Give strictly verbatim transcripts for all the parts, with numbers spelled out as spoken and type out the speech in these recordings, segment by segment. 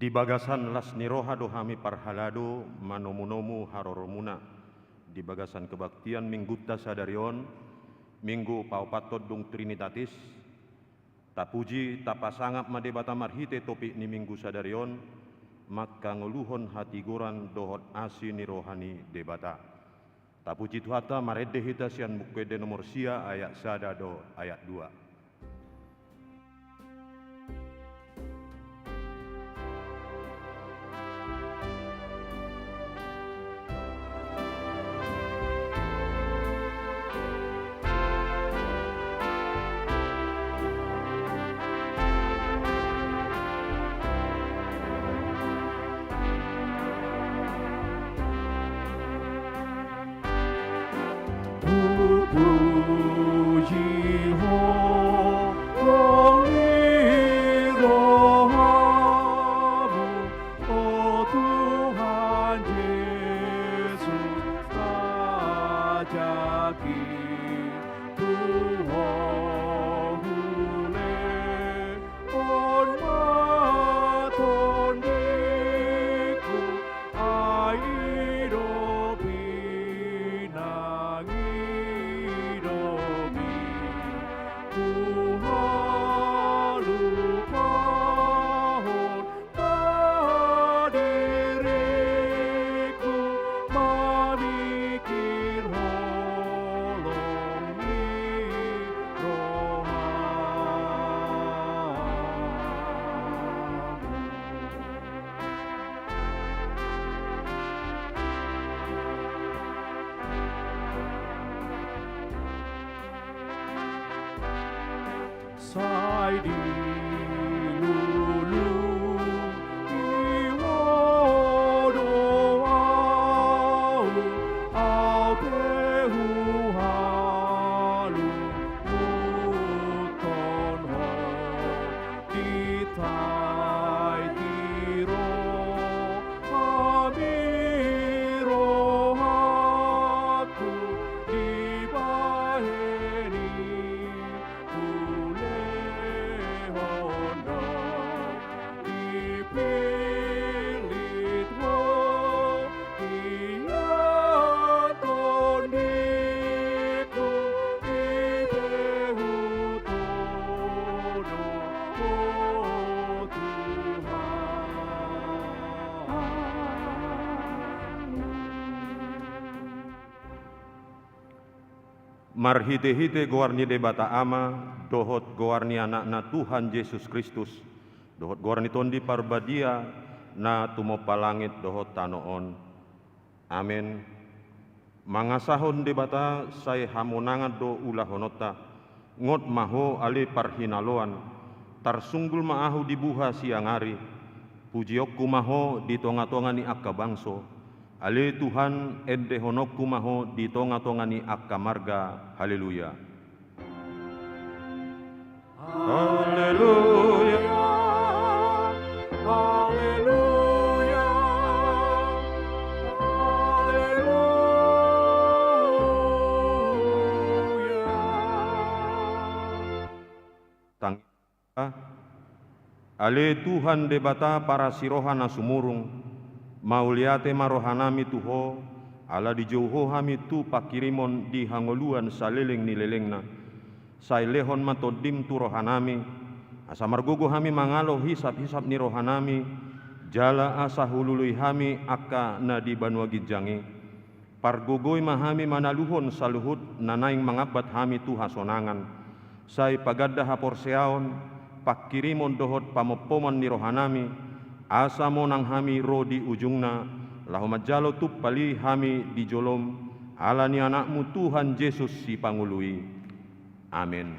Di bagasan las ni roha do hami parhalado manomunomu haroromuna. Di bagasan kebaktian minggunta sadari on, minggu paopathon dung Trinitatis, tapuji, tapasangap ma Debata marhite topik ni minggu sadari on, mangkangoluhon hatigoran dohot asi ni roha ni Debata. Tapuji Tuhanta, marende hita sian Buku Ende nomor sia ayat sada dohot ayat dua. Hupuji Ho, ro ni rohamu, o Tuhan Jesus, raja ki tu Ho hulehon ma tondingku, ai i do pinangidomi, huhalupahon ma diringku, mamingkir holong ni rohamu. Sai dilului Ho do ahu, ahu pe huhalupahon Ho, ditait i rohami, rohangku dibahen i. Hulehon do, dipillit Ho, ia tondingku, i pe hutodo Ho Tuhan. Marhitehite goar ni Debata Ama, dohot goar ni Anakna Tuhan Jesus Kristus, dohot goar ni Tondi Parbadia, na tumompa langit dohot tano on. Amen. Mangasahon Debata sai hamonangan do ulahononta. Ngot ma Ho ale parhinaloan, tarsunggul ma ahu di buha siang ari. Pujionku ma Ho di tongatonga ni angka bangso. Ale Tuhan, endehononku ma Ho di tongatonga ni angka marga. Haleluya. Haleluya. Haleluya. Haleluya. Tang- Ale Tuhan Debata parasiroha na sumurung, mauliate ma rohanami tu Ho, ala dijou Ho hami tu pangkirimon di hangoluan saleleng ni lelengna. Sai lehon ma Tondim tu rohanami, asa margogo hami mangalo hisaphisap ni rohanami, jala asa hulului hami angka na di banua ginjang i. Pargogoi ma hami manaluhon saluhut na naeng mangambat hami tu hasonangan. Sai paganda haporseaon, pangkirimon dohot pamompomon ni rohanami, asa monang hami ro di ujungna, laho manjalo tumpal i hami di jolom, ala ni Anakmu Tuhan Jesus Sipangolu i. Amen.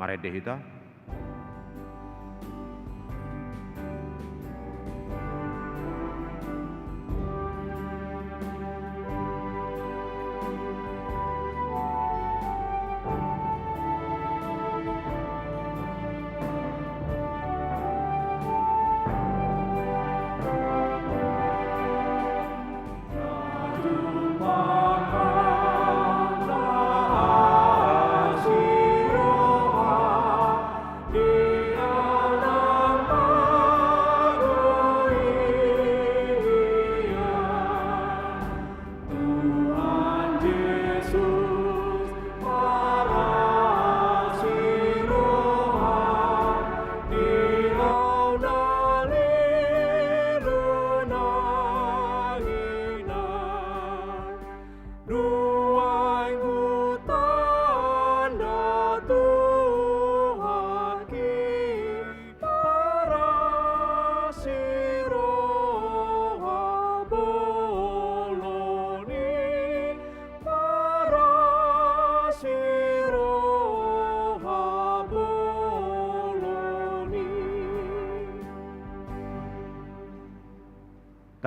Marende hita.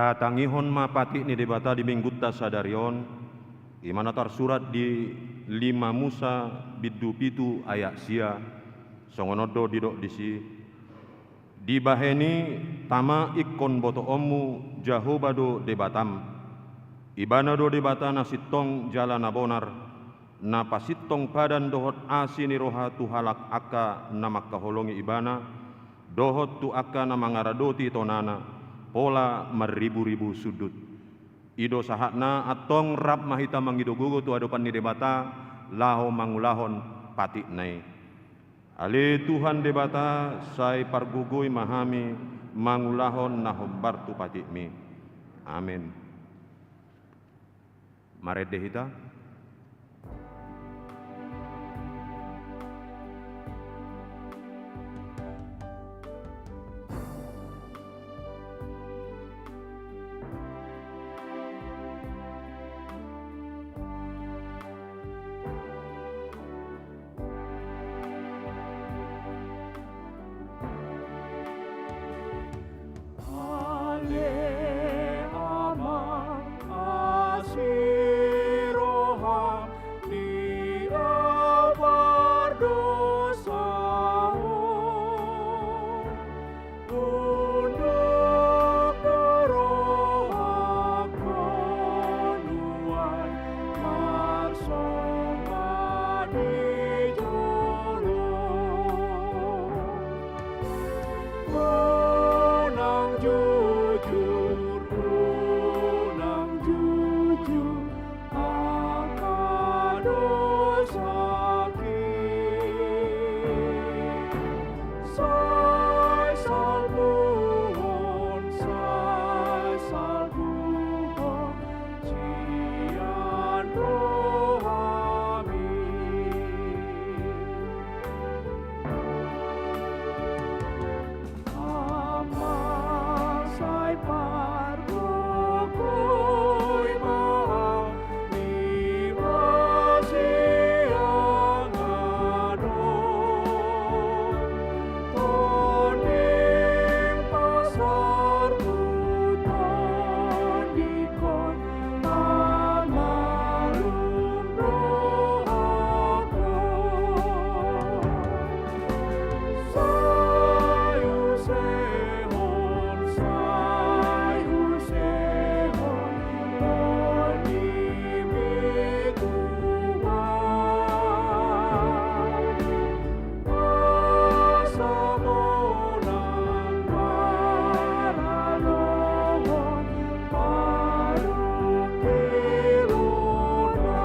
Tatangihon ma patik ni Debata di Minggunta sadari on, i ma na tarsurat di lima Musa bindu pitu ayat sia, songon on do didok disi: Dibahen i, tama ingkon botoonmu, Jahowa do Debatam. Ibana do Debata na sintong jala na bonar, na pasintong padan dohot asi ni roha tu halak angka na mangkaholongi Ibana, dohot tu angka na mangaradoti tonana, pola marriburibu sundut. I do sahatna, antong rap ma hita mangido gogo tu adopan ni Debata, laho mangulahon patikna i. Ale Tuhan Debata, sai pargogoi ma hami mangulahon na hombar tu patikmi. Amen. Marende hita. Ale Amang, asi roham di au pardosa on. Unduk do rohangku nuaeng marsomba di jolo. Unang jujur, unang jujur, angka dosaki. Sai salpuhon, sai salpuhon sian rohami. Amang, sai pargogoi ma hami masiangan on. Tonding pasarmu, tondingkon ma malum rohangku. Sai usehon, sai usehon, tondingmi Tuhan. Asa unang maralohon parungkilonta.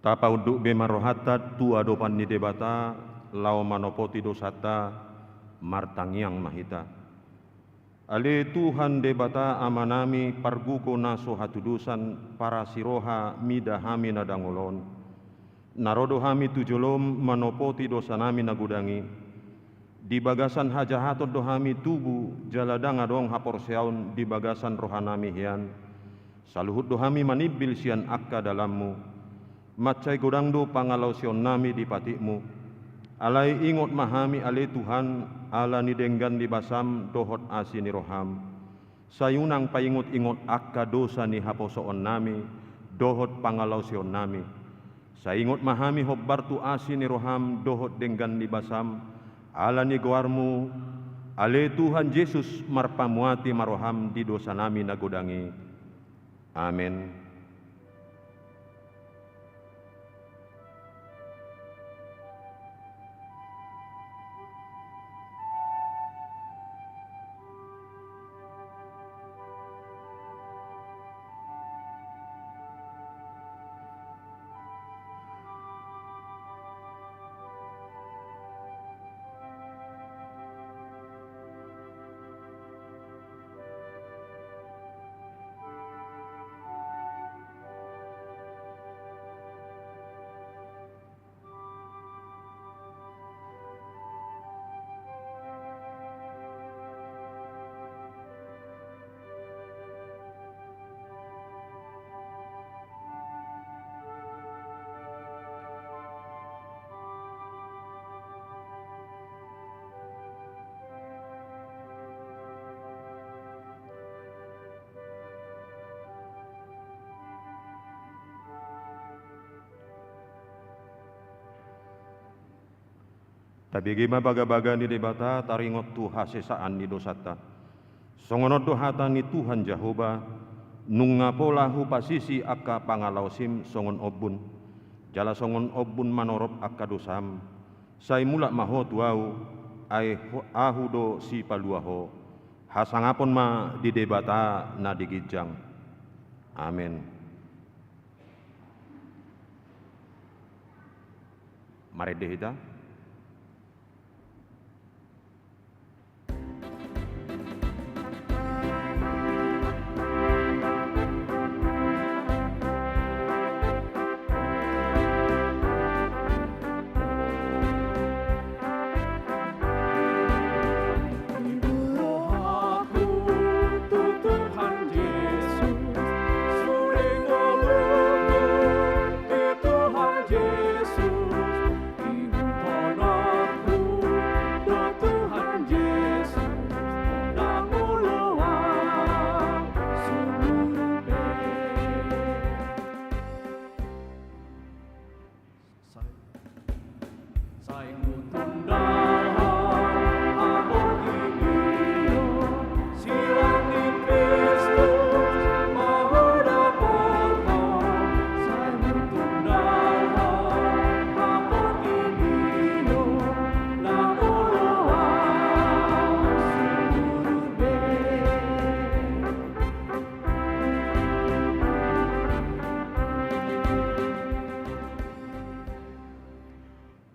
Tapaunduk be ma rohanta tu adopan ni Debata, laho manopoti dosanta, martangiang ma hita. Ale Tuhan Debata Amanami, pargogoi na so hatudosan, parasi roha mida hami na dangol on. Na ro do hami tu jolom manopoti dosanami na godang i. Di bagasan hajahaton do hami tubu, jala ndang adong haporseaon di bagasan rohanami hian. Saluhut do hami manimbil sian angka dalanmu. Mansai godang do pangalaosionnami di patikmu. Alai ingot ma hami ale Tuhan, ala ni denggan ni basam dohot asi ni roham. Sai unang paingot-ingot angka dosa ni haposoonnami dohot pangalaosionnami. Sai ingot ma hami hombar tu asi ni roham dohot denggan ni basam, ala ni goarmu, ale Tuhan Jesus, marpamuati ma roham di dosanami na godang i. Amen. Tabege ma bagabaga ni Debata taringot tu hasesaan ni dosanta. Songon on do hata ni Tuhan Jahowa: Nunga pola hupasisi angka pangalaosim songon ombun, jala songon ombun manorop angka dosam. Sai mulak ma ho tu Ahu, ai ho-, Ahu do Sipalua ho. Hasangapon ma di Debata na di ginjang. Amen. Marende hita.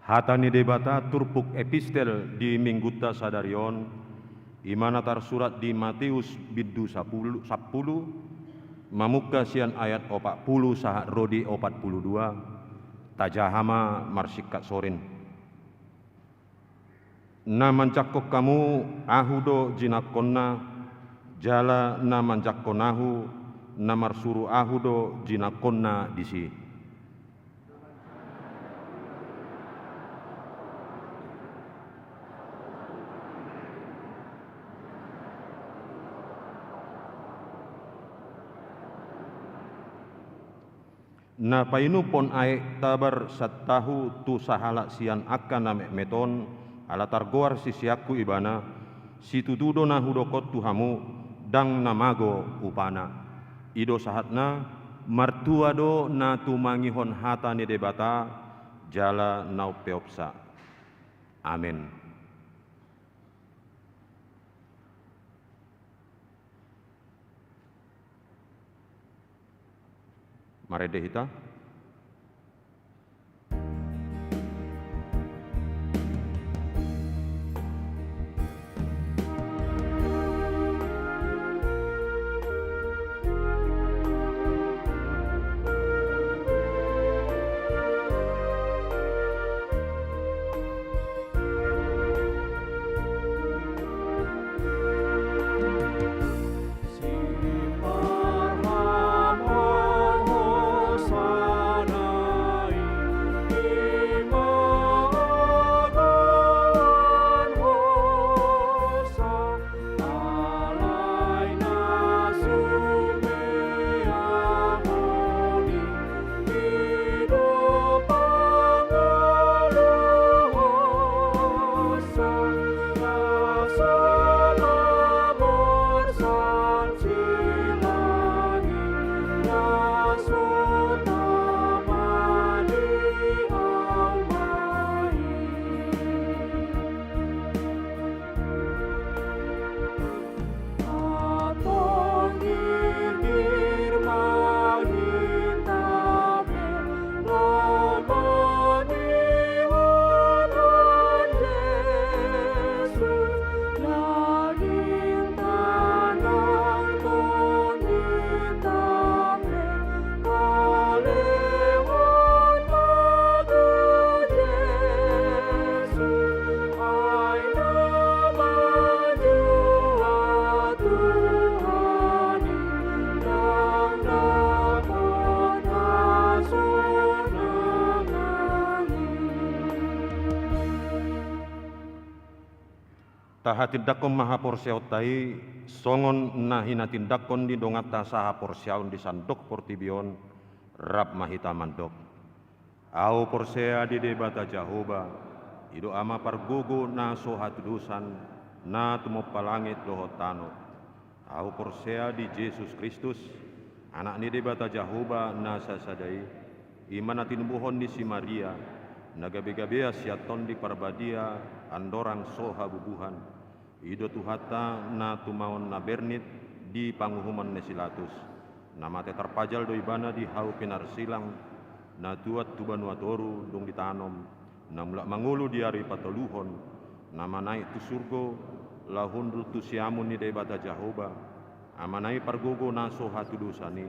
Hata ni Debata turpuk epistel di Minggunta sadari on, i ma na tarsurat di Mateus bindu sapulu, sampulu, mamungka sian ayat opat pulu sahat ro di opat pulu dua. Tajaha ma marsingkat sorin. Na manjangkon hamu, Ahu do jinangkonna, jala na manjangkon Ahu, na marsuru Ahu do jinangkonna disi. Na painumhon aek tabar santahu tu sahalak sian angka na metmet on, ala targoar siseanKu ibana, situtu do na hudok on tu hamu, ndang na mago upana. I do sahatna, martua do na tumangihon hata ni Debata, jala na umpeopsa. Amen. Marende hita. Tahatindangkon ma haporseaonta i, songon na hinatindangkon ni donganta sahaporseaon di sandok portibi on. Rap ma hita mandok. Ahu porsea di Debata Jahowa, I do Ama pargogo na so hatudosan, na tumompa langit dohot tano. Ahu porsea di Jesus Kristus, Anak ni Debata Jahowa na sasada i, i ma na tinubuhon ni si Maria, na gabe-gabea sian Tondi Parbadia, andorang so habubuhan. I do Tuhanta na tumaon na bernit di panguhumon ni si Latus. Na mate tarpajal do Ibana di hau pinarsilang, na tuat tu banua toru dung ditanom, na mulak mangolu di ari patoluhon, na manaek tu surgo, laho hundul tu siamun ni Debata Jahowa, Amana i pargogo na so hatudosan i.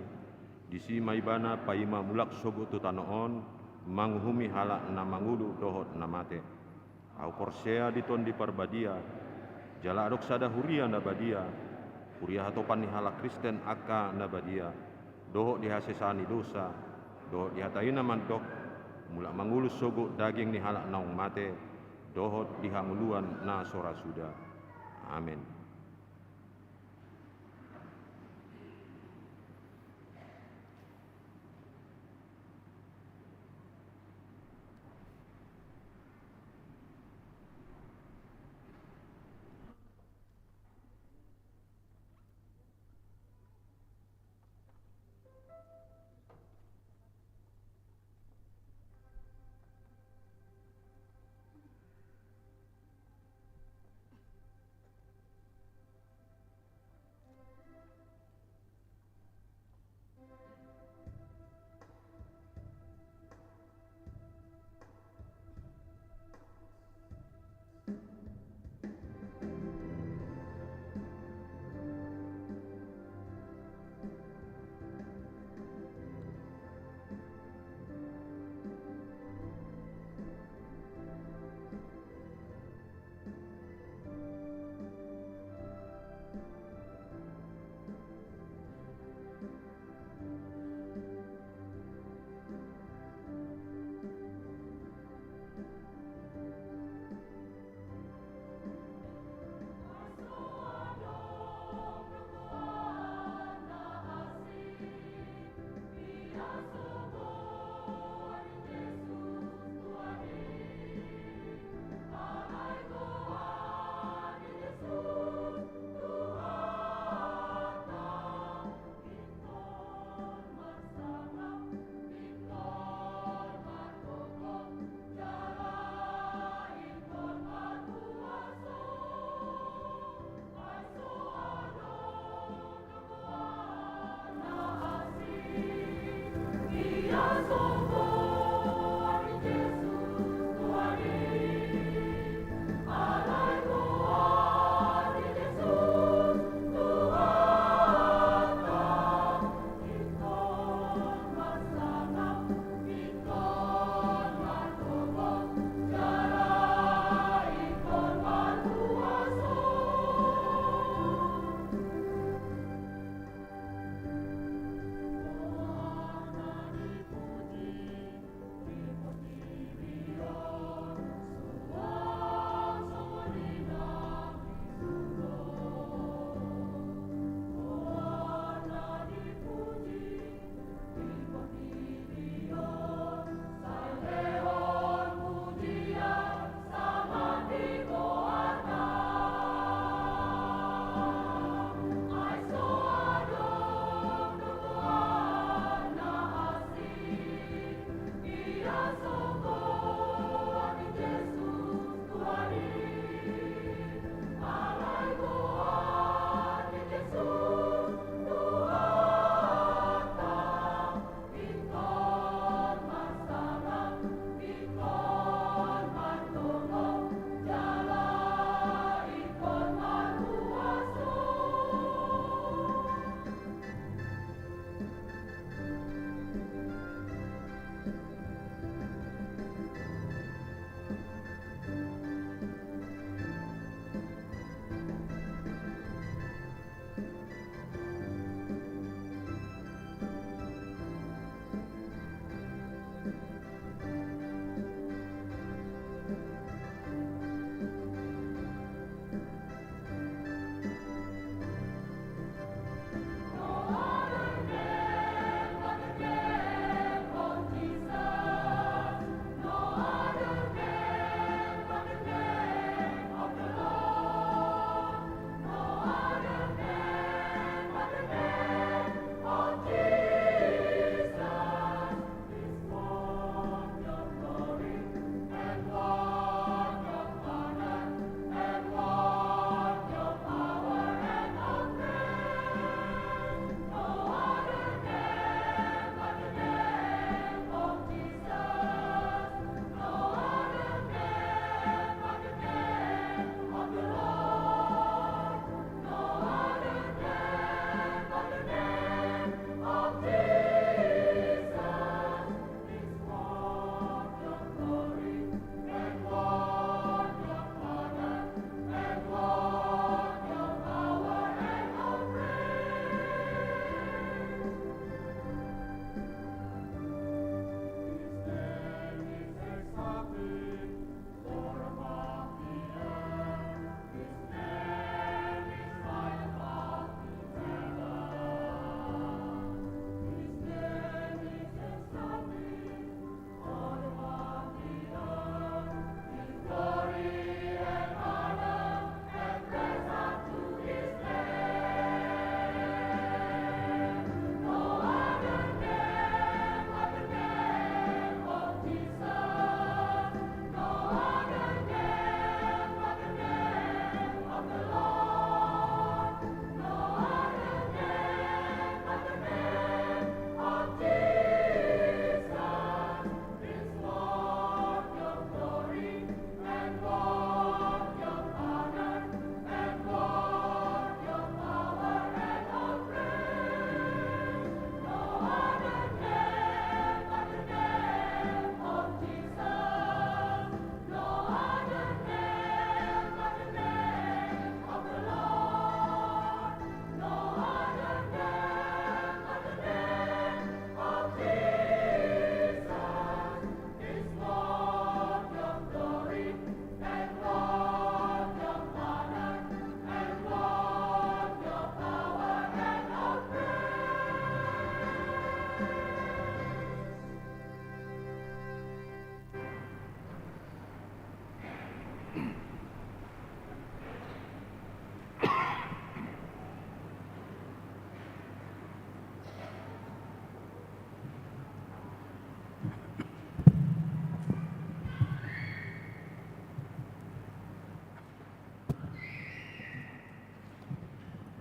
Disi ma Ibana paima mulak sogot tu tano on, manguhumi halak na mangolu dohot na mate. Ahu porsea di Tondi Parbadia, jala adong sada huria na badia, huria hatopan ni halak Kristen angka na badia, dohot di hasesaan ni dosa, dohot di hata i na mandok, mulak mangolu sogot daging ni halak naung mate, dohot di hangoluan na so ra suda. Amen.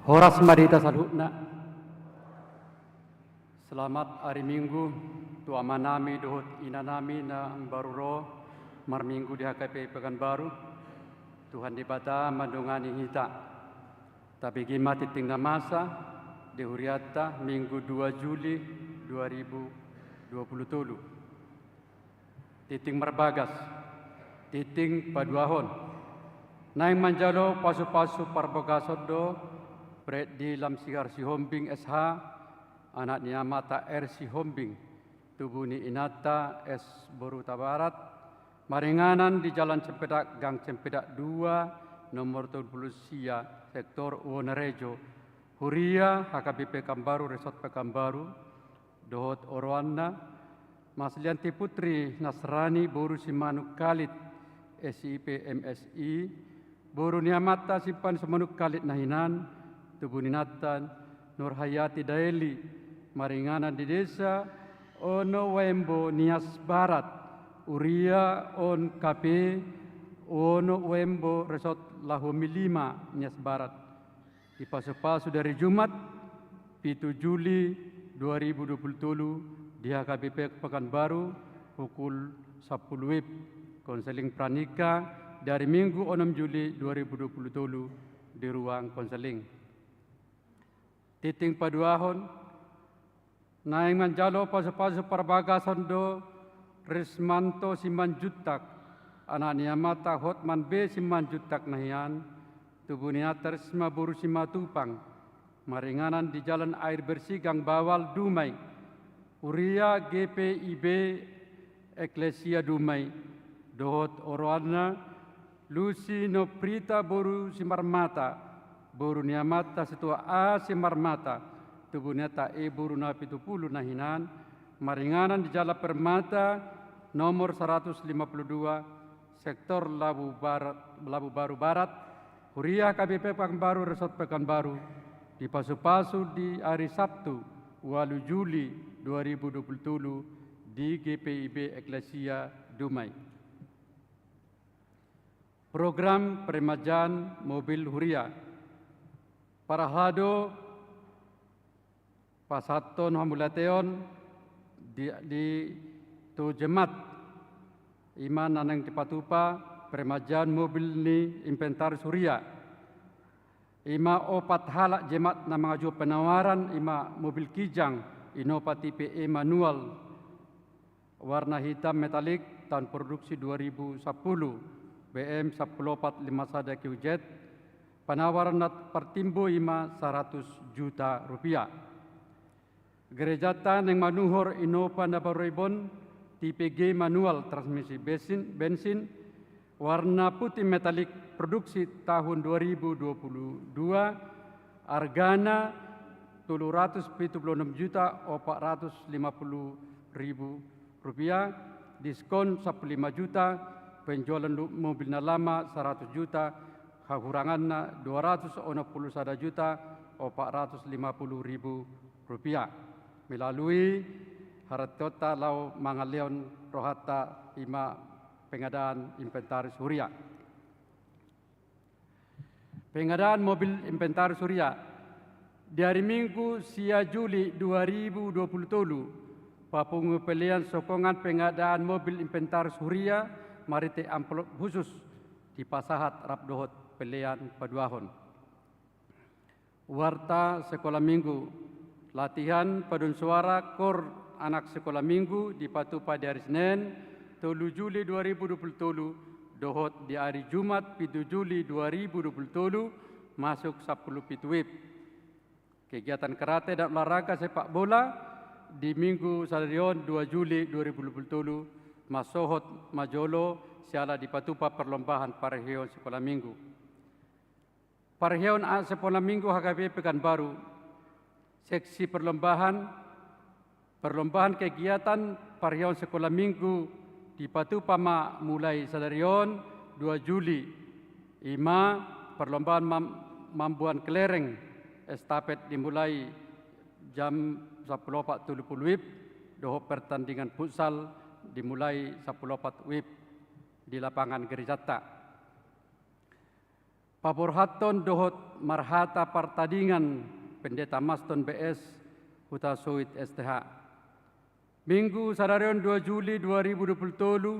Horas ma di hita saluhutna. Selamat ari Minggu tu amanami dohot inanami na baru ro marminggu di H K B P Pekanbaru. Tuhan Debata mandongani hita. Tabege ma tingting na masa di hurianta Minggu dua Juli dua ribu dua puluh tolu. Tingting marbagas, tingting paduahon. Naeng manjalo pasupasu parbagason do Freddy Lamsigar Sihombing S H, anak ni amanta R Sihombing, tubu ni inanta S Boru Tabarat, maringanan di Jalan Cempedak, Gang Cempedak dua, nomor tolu pulu sia, sektor Wonorejo, huria H K B P Pekanbaru, Resort Pekanbaru, dohot oroanna, Maslianti Putri Nasrani boru Simanungkalit, S I P, M Si, boru ni amanta Simpan Simanungkalit na hinan, tubu ni inanta Nurhayati Daeli, maringanan di desa Wonowaembo Nias Barat, huria O N K P Wonowaembo, Resort Lahomilima Nias Barat. Dipasupasu di ari Jumat, pitu Juli dua ribu dua puluh tolu, di H K B P Pekanbaru, pukul sampulu WIB. Konseling pranikah di ari Minggu, onom Juli dua ribu dua puluh tolu, di ruang konseling. Tingting paduahon, naeng manjalo pasupasu parbagason do Rismanto Simanjuntak, anak ni amanta Hotman B Simanjuntak na hinan, tubu ni inanta Risma boru Simatupang, maringanan di Jalan Air Bersih Gang Bawal Dumai, huria G P I B Eklesia Dumai, dohot oroanna Lusi Noprita boru Simarmata, boru ni amanta Situa A Simarmata, tubu ni inanta E boru Napitupulu na hinan, maringanan di Jalan Permata nomor seratus lima puluh dua, sektor Labu Barat, Labu Baru Barat, huria H K B P Pekanbaru, Resort Pekanbaru, dipasupasu di ari Sabtu, ualu Juli dua ribu dua puluh tolu, di G P I B Eklesia Dumai. Program peremajaan mobil huria. Parhalado pasahathon hamauliateon di, di tu jemaat, i ma na naeng dipatupa peremajaan mobil ni inventaris huria. I ma opat halak jemaat na mangajuhon penawaran, i ma mobil kijang, Innova tipe E manual, warna hitam metalik, tahun produksi dua ribu sapuluh, B M sampulu opat lima sada Q Z, penawaran na partimbo i ma saratus juta rupiah. Gerejanta naeng manuhor Innova na baru ibon, tipe G manual, transmisi bensin, bensin, warna putih metalik, produksi tahun dua ribu dua puluh dua, argana tolu ratus pitu pulu onom juta opat ratus lima pulu ribu rupiah, diskon sampulu lima juta, penjualan lu-, mobil na lama saratus juta, hahuranganna dua ratus onom pulu sada juta opat ratus lima pulu ribu rupiah. Melalui haranteonta laho mangalehon rohanta, i ma pengadaan inventaris huria. Pengadaan mobil inventaris huria. Di ari Minggu, sia Juli dua ribu dua puluh tolu, papungu pelean sokongan pengadaan mobil inventaris huria marhite amplop khusus dipasahat rap dohot pelean paduahon. Warta sekolah minggu. Latihan paduan suara kor anak sekolah minggu dipatupa di ari Senen, tolu Juli dua ribu dua puluh tolu, dohot di ari Jumat, pitu Juli dua ribu dua puluh tolu, masuk sampulu pitu WIB. Kegiatan karate dan olahraga sepak bola di Minggu sadari on, dua Juli dua ribu dua puluh tolu, masohot ma jolo siala dipatupa perlombaan parheon sekolah minggu. Parheon a-, sekolah minggu H K B P Pekanbaru. Seksi perlombaan, perlombaan kegiatan parheon sekolah minggu dipatupa ma mulai sadari on, dua Juli. I ma perlombaan mam-, mamboan kelereng, estafet dimulai jam sampulu opat tolu pulu WIB, dohot pertandingan futsal dimulai sampulu opat WIB di lapangan gerejanta. Paborhathon dohot marhata partadingan Pendeta Maston B S Hutasoit S T H. Minggu sadari on dua Juli dua ribu dua puluh tolu,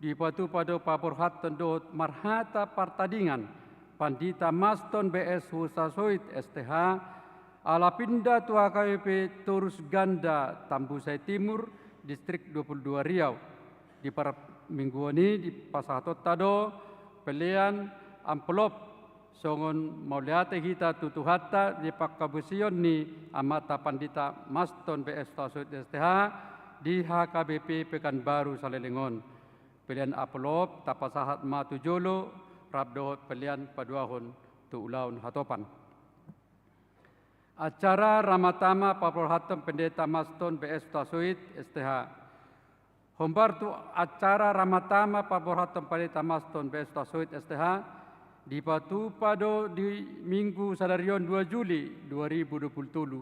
dipatupa do paborhathon dohot marhata partadingan Pandita Maston B S Hutasoit S T H, ala pinda tu H K B P Torus Ganda Tambusai Timur, Distrik dua puluh dua Riau. Di parmingguon i dipasahatonta do pelean amplop songon mauliate hita tu Tuhanta di panghaposion ni amanta Pandita Maston B S Hutasoit S T H di H K B P Pekanbaru saleleng on. Pelean amplop tapasahat ma tu jolo rap dohot pelean paduahon tu ulaon hatopan. Acara ramatama paborhathon Pendeta Maston B S Hutasoit S T H. Hombar tu acara ramatama paborhathon Pandita Maston B S Hutasoit S T H dipatupa do di Minggu sadari on dua Juli dua ribu dua puluh tolu,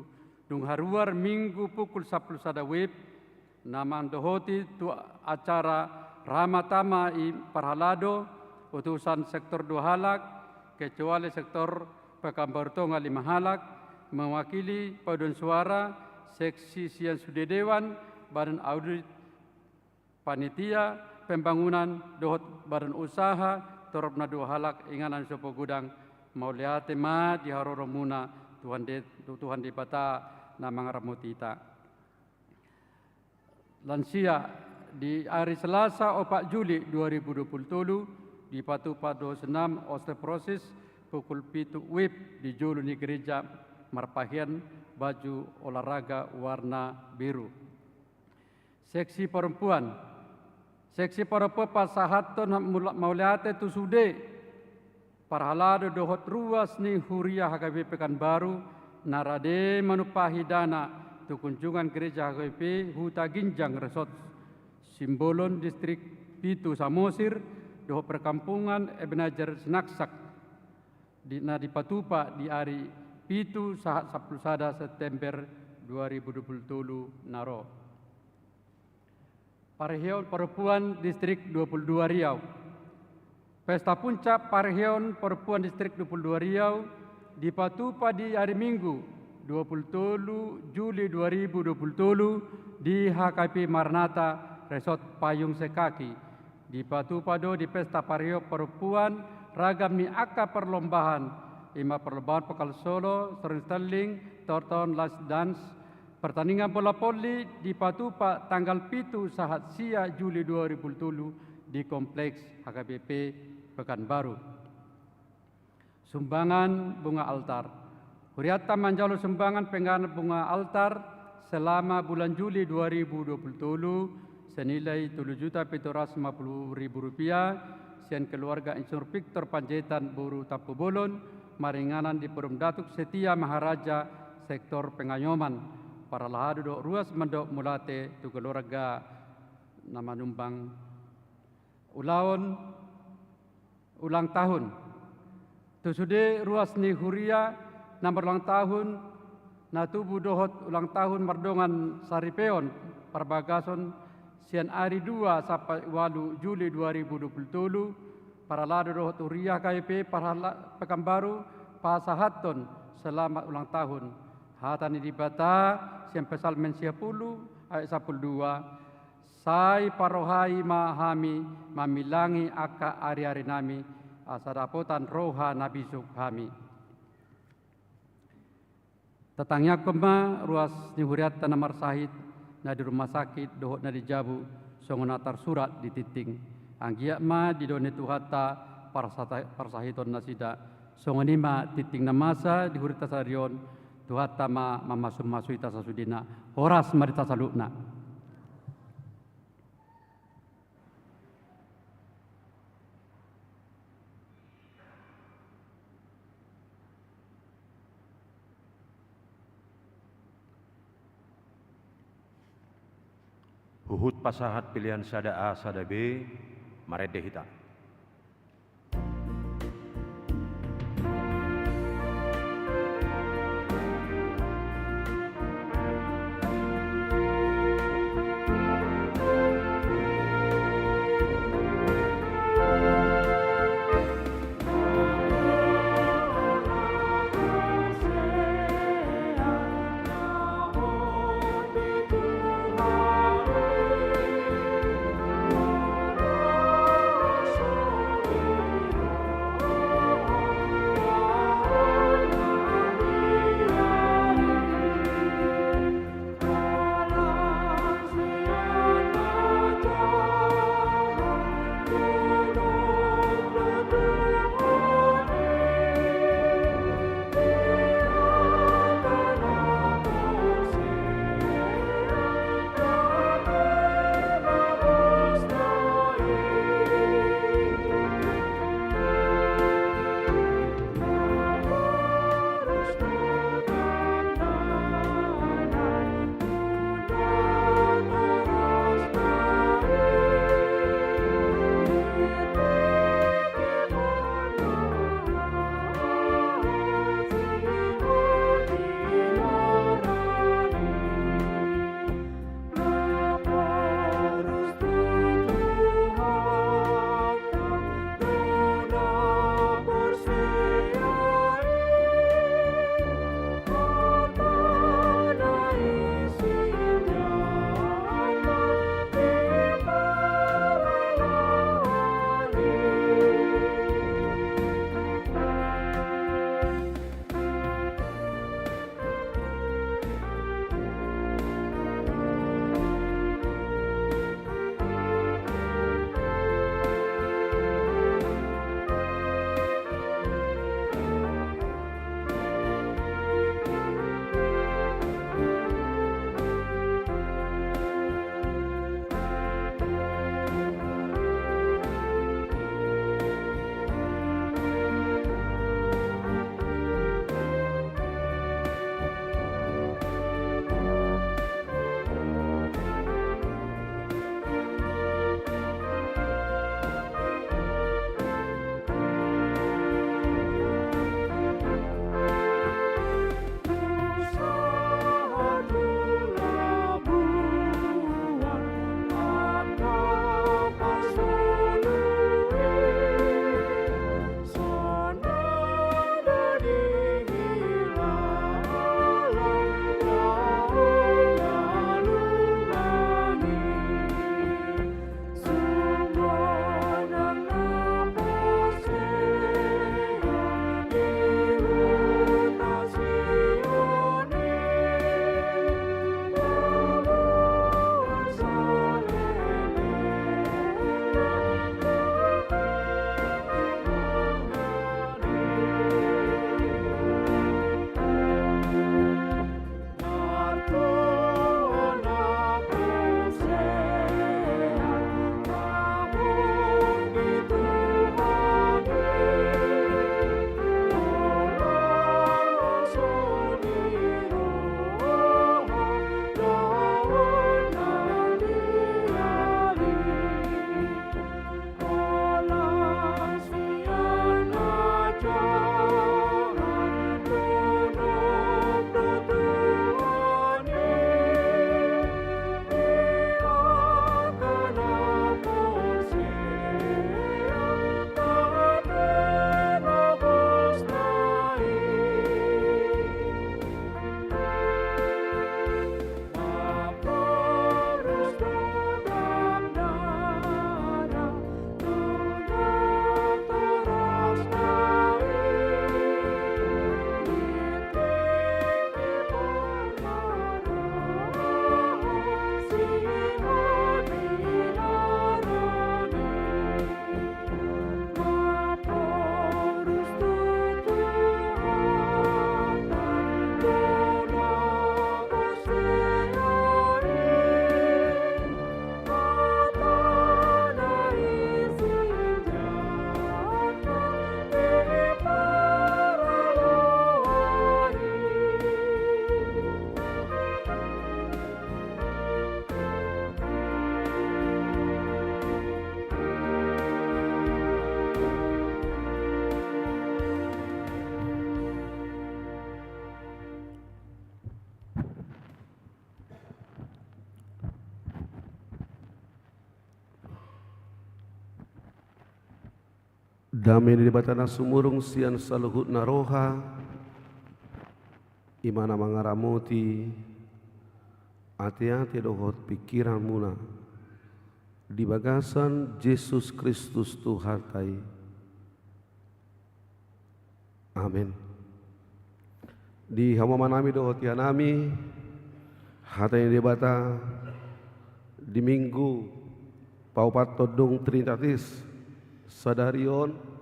dung haruar Minggu pukul sampulu sada WIB, na mandohoti tu acara ramatama i parhalado, utusan sektor dua halak, kecuali sektor Pekanbaru Tonga lima halak, mewakili paduan suara, seksi sian sude dewan, badan audit, panitia pembangunan dohot badan usaha, torop na dua halak, inganan so pogodang. Mauliate ma di haroromuna, Tuhan De-, Tuhan Debata na mangaramoti hita. Lansia, di ari Selasa opat Juli dua ribu dua puluh tolu, dipatupa do senam osteoporosis pukul pitu WIB di jolo ni gereja marpahean baju olahraga warna biru. Seksi perempuan. Seksi perempuan pasahathon mula-, mauliate tu sude parhalado dohot ruas ni huria H K B P Pekanbaru na rade manumpahi dana tu kunjungan gereja H K B P Huta Ginjang Resort Simbolon, Distrik pitu Samosir, dohot perkampungan Ebenezer Sinaksak, di, na dipatupa di ari pitu sahat sampulu sada September dua ribu dua puluh tolu na ro. Parheon Perempuan Distrik dua puluh dua Riau. Pesta puncak Parheon Perempuan Distrik dua puluh dua Riau dipatupa di ari Minggu dua puluh tolu Juli dua ribu dua puluh tolu di H K P Maranatha Resort Payung Sekaki. Dipatupa do di pesta parheon perempuan ragam ni angka perlombaan, i ma perlombaan pokal solo, storytelling, torton, last dance, pertandingan bola voli dipatupa tanggal pitu sahat sia Juli dua ribu dua puluh tolu di Kompleks H K B P Pekanbaru. Sumbangan bunga altar. Hurianta manjalo sumbangan penggalan bunga altar selama bulan Juli dua ribu dua puluh tolu senilai tolu juta pitu ratus lima puluh ribu rupiah sian keluarga Insinyur Victor Panjaitan boru Tampubolon, maringanan di Forum Datuk Setia Maharaja Sektor Pengayoman. Parhalado dohot ruas mandok mauliate tu keluarga na manumbang. Ulaon ulang tahun. Tu sude ruas ni huria na marulang tahun, na tubu dohot ulang tahun mardongan saripeon parbagason sian ari dua sampai ualu Juli dua ribu dua puluh tolu, parhalado dohot huria H K B P parhala-, Pekanbaru pasahathon selamat ulang tahun. Hata ni Debata sian Psalmen sia pulu ayat sampulu dua, Sai parrohai ma hami mamilangi angka ari-arinami, asa dapotan roha na bisuk hami. Tatangiangkon ma ruas ni hurianta na marsahit, na di rumah sakit dohot na di jabu, songon na tarsurat di tingting. Anggiat ma didok ni Tuhanta parsata-, parsahiton nasida. Songon i ma tingting na masa di hurianta sadari on, Tuhanta ma mamasu-masu hita sasudena. Horas ma di hita saluhutna. Huhut pasahat pelean sada A sada B, marende hita. Dame ni Debata na sumurung sian saluhutna roha, i ma na mangaramoti ateate dohot pingkiranmuna di bagasan Jesus Kristus Tuhanta i. Amen. Di hamu amanami dohot inanami, hata ni Debata di Minggu paopathon dung Trinitatis sadari on,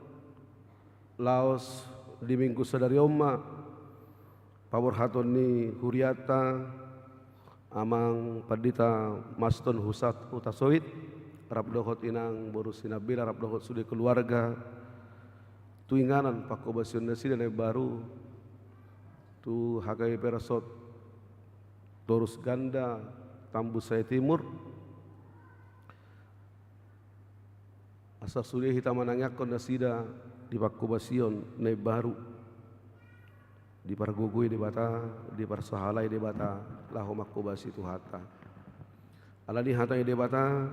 laos di Minggu sadari on ma paborhaton ni hurianta, Amang Pandita Maston Husat Hutasoit, rap dohot inang boru Sinambela, rap dohot sude keluarga, tu inganan pangkobasion nasida na imbaru, tu H K I P R Sot Torus Ganda, Tambun Saya Timur, asa sude hita manangiangkon nasida di pangkobasion na imbaru. Dipargogoi Debata, diparsahalai Debata, laho mangkobasi Tuhanta. Alani hata ni Debata,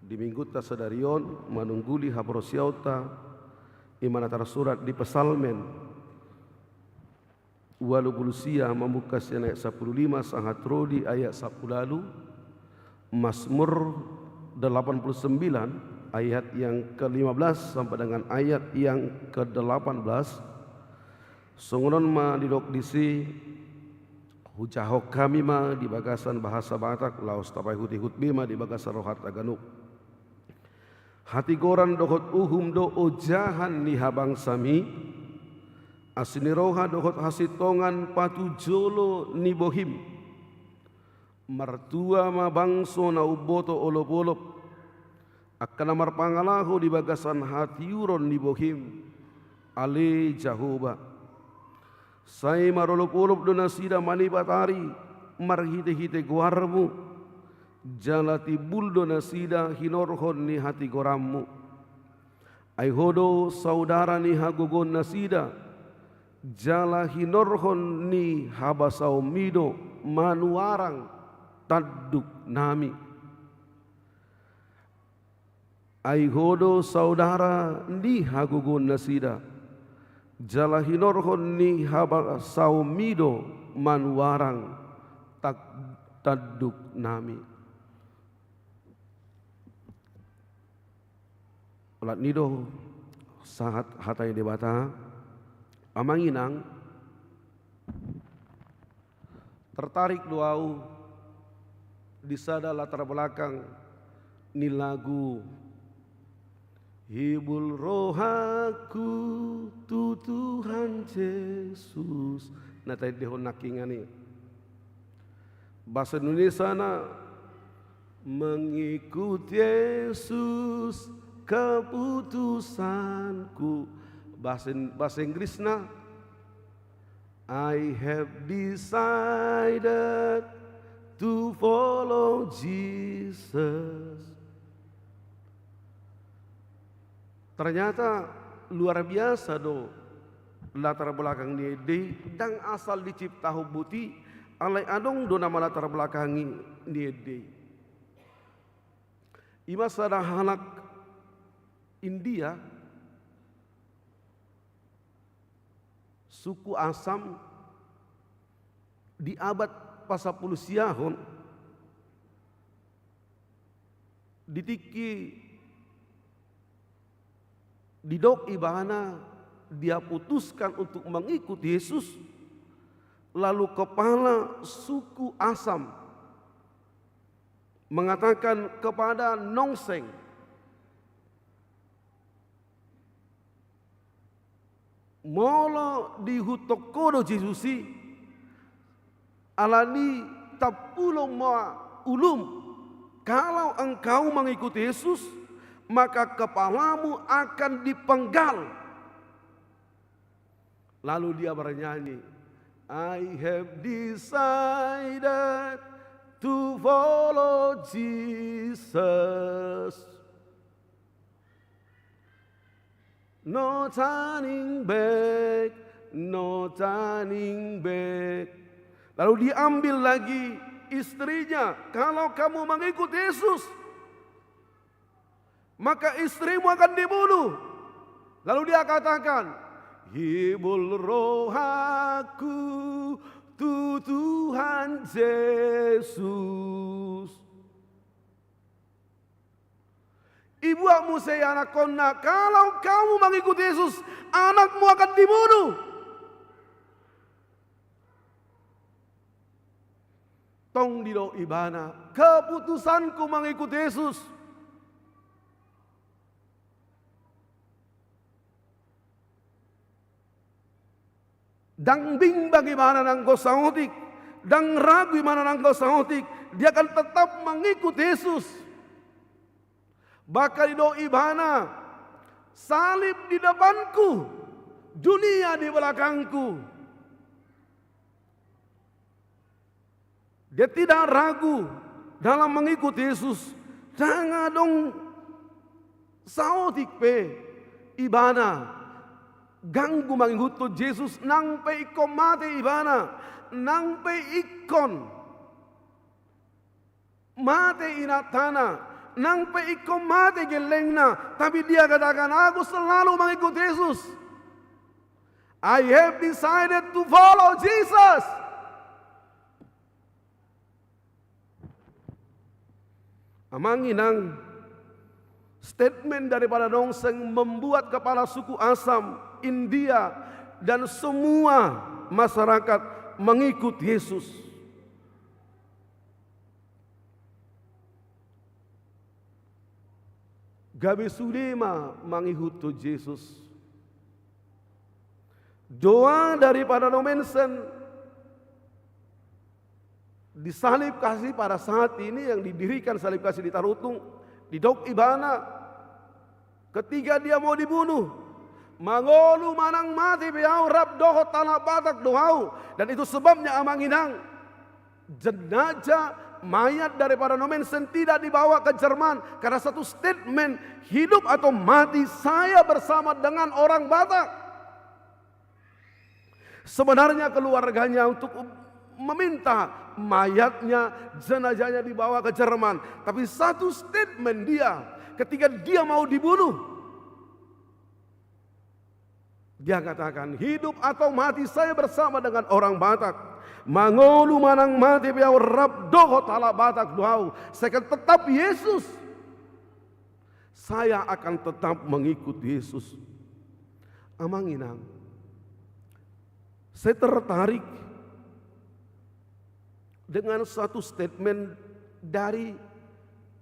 di Minggunta sadari on, manungguli haporseaonta, i ma na tarsurat di Psalmen ualu pulu sia, mamungka sian ayat sampulu lima sahat ro di ayat sampulu ualu, Mazmur delapan puluh sembilan ayat yang ke lima belas sampai dengan ayat yang ke delapan belas. Songon on ma didok disi, hujahahon hami ma di bagasan bahasa Batak, laos tapaihutihut be ma di bagasan rohanta ganup. Hatigoran dohot uhum do ojahan ni habangsami, asi ni roha dohot hasintongan patujolo ni bohim. Martua ma bangso na umboto olopolop, angka na marpangalaho di bagasan hatiuron ni bohim, ale Jahowa. Sai marolopolop do nasida manipat ari marhitehite goarmu, jala timbul do nasida hinorhon ni hatigoranmu. Ai ho do saudara ni hagogoon nasida, jala hinorhon ni habasaonmi do manuarang tanduknami. Ai ho do saudara ni hagogoon nasida, jala hinorhon ni habasaonmi do manuarang tag-, tanduknami. Olat ni do sahat hata ni Debata, amang inang, tertarik do au di sada latar belakang ni lagu Hibul rohangku tu Tuhan Jesus, na taendehon nangkiningan i. Bahasa Indonesiana, mengikut Yesus keputusanku. Bahasa, bahasa Inggrisna, I have decided to follow Jesus. Ternyata luar biasa do latar belakang ni ende i, ndang asal diciptahon boti, alai adong do na malatar belakangi ni ende i. I ma sada halak India, suku Assam, di abad pasampulu siahon, di tingki didok ibana dia putuskan untuk mengikut Yesus, lalu kepala suku Assam mengatakan kepada Nongseng, molo diihuthon ho do Jesus i, alani tampulon ma ulum, kalau engkau mengikut Yesus, maka kepalamu akan dipenggal. Lalu dia bernyanyi, I have decided to follow Jesus. No turning back, no turning back. Lalu diambil lagi istrinya, kalau kamu mengikut Yesus, maka istrimu akan dibunuh. Lalu dia katakan, "Hibul rohangku tu Tuhan Yesus." Ibuat muse anakkonna, kalau kamu mengikut Yesus, anakmu akan dibunuh. Tong didok ibana, keputusanku mengikut Yesus. Ndang bimbang ibana nanggo saotik, ndang ragu ibana nanggo saotik, dia akan tetap mengikut Yesus. Bahkan didok ibana, salib di depanku, dunia di belakangku. Dia tidak ragu dalam mengikut Yesus. Ndang adong saotik pe ibana ganggu mangihuthon Jesus, nang pe ingkon mate ibana, nang pe ingkon mate inantana, nang pe ingkon mate gellengna, tapi dia katakan, "Aku selalu mengikut Yesus. I have decided to follow Jesus." Amang inang, statement daripada Nongseng membuat kepala suku Assam, India, dan semua masyarakat mengikut Yesus. Gabe sude ma mangihuthon Jesus. Doa daripada Nomensen di salib kasih pada saat ini yang didirikan salib kasih di Tarutung, didok ibana ketika dia mau dibunuh, "Mangolu manang mate pe ahu rap dohot halak Batak do ahu." Dan itu sebabnya, amang inang, jenazah, mayat daripada Nomensen tidak dibawa ke Jerman karena satu statement, "Hidup atau mati, saya bersama dengan orang Batak." Sebenarnya keluarganya untuk meminta mayatnya, jenazahnya dibawa ke Jerman. Tapi satu statement dia, ketika dia mau dibunuh, dia katakan, "Hidup atau mati, saya bersama dengan orang Batak. Mangolu manang mate pe ahu rap dohot halak Batak do ahu. Saya akan tetap Yesus. Saya akan tetap mengikut Yesus." Amang inang, saya tertarik dengan satu statement dari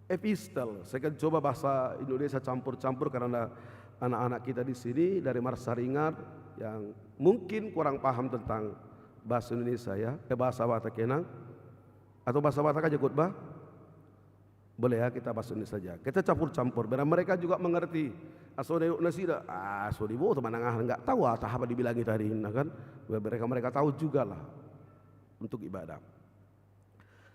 epistel. Saya akan coba bahasa Indonesia campur-campur karena anak-anak kita di sini dari Marsaringar yang mungkin kurang paham tentang bahasa Indonesia, ya, eh, bahasa Batak, ya, Nang? Atau bahasa Batak aja khotbah? Boleh, ya, kita bahasa Indonesia saja. Kita campur-campur, biar mereka juga mengerti. Asal dari nasida, ah, so diboto manang aha, nggak tahu, ah, apa dibilang tadi, nah, kan? Biar mereka, mereka tahu juga lah untuk ibadah.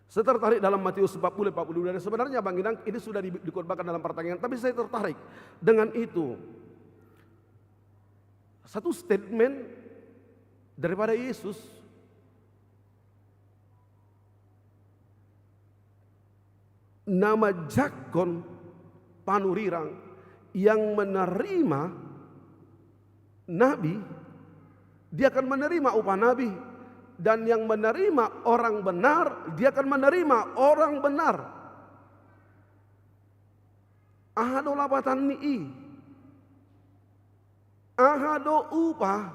Saya tertarik dalam Matius empat puluh, empat puluh dua. Dan sebenarnya, Bang Inang, ini sudah di-, dikhotbahkan dalam pertanyaan, tapi saya tertarik dengan itu. Satu statement daripada Yesus, na manjangkon panurirang, yang menerima nabi, dia akan menerima upah nabi, dan yang menerima orang benar, dia akan menerima orang benar. Aha do lapatan ni i? Aha do upah?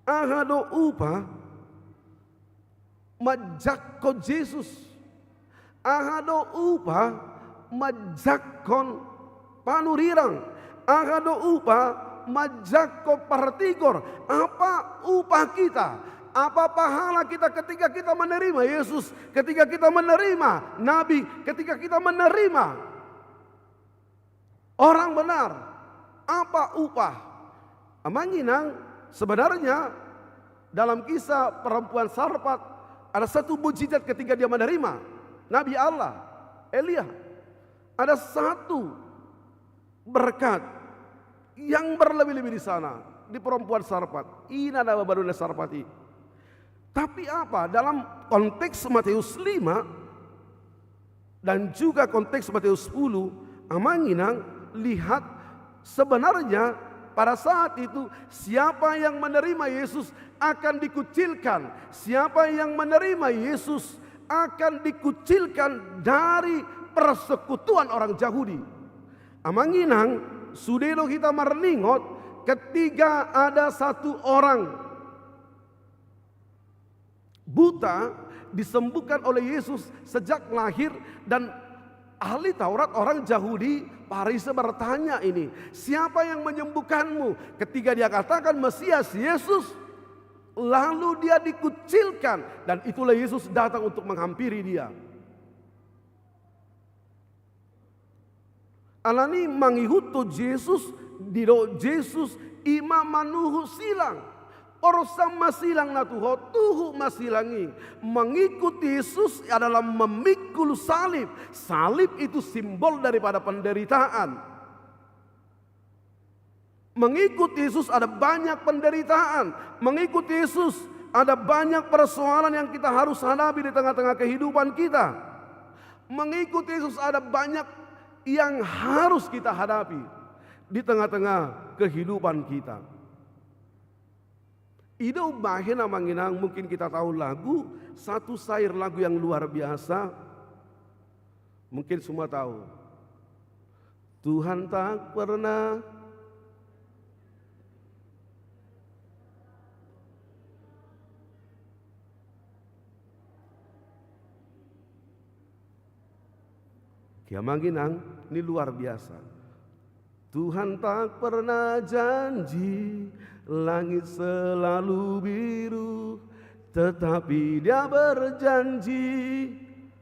Aha do upah manjangkon Jesus? Aha do upah manjangkon panurirang? Aha do upah manjangkon partigor? Apa upah kita? Apa pahala kita ketika kita menerima Yesus, ketika kita menerima nabi, ketika kita menerima orang benar? Apa upah? Amang inang, sebenarnya dalam kisah perempuan Sarpat, ada satu mujizat ketika dia menerima Nabi Allah, Elia. Ada satu berkat yang berlebih-lebih di sana, di perempuan Sarpat. Ina na babaluna Sarpat i. Tapi apa? Dalam konteks Matius lima dan juga konteks Matius sepuluh, amang inang, lihat, sebenarnya Pada saat itu, siapa yang menerima Yesus akan dikucilkan. Siapa yang menerima Yesus akan dikucilkan dari persekutuan orang Jahudi. Amang inang, sude do hita marningot, ketika ada satu orang buta disembuhkan oleh Yesus sejak lahir, dan ahli Taurat, orang Jahudi, Farisi bertanya ini, "Siapa yang menyembuhkanmu?" Ketika dia katakan Mesias Yesus, lalu dia dikucilkan, dan itulah Yesus datang untuk menghampiri dia. Alani mangihuthon Jesus, didok Jesus, ima manuhuk silang. Porsam ma silang na tu ho, tuhuk ma silang i. Mengikut Yesus adalah memikul salib. Salib itu simbol daripada penderitaan. Mengikut Yesus ada banyak penderitaan. Mengikut Yesus ada banyak persoalan yang kita harus hadapi di tengah-tengah kehidupan kita. Mengikut Yesus ada banyak yang harus kita hadapi di tengah-tengah kehidupan kita. I do umbahen, amang inang, mungkin kita tahu lagu, satu syair lagu yang luar biasa. Mungkin semua tahu. Tuhan tak pernah. Oke, amang inang, ini luar biasa. Tuhan tak pernah janji langit selalu biru, tetapi Dia berjanji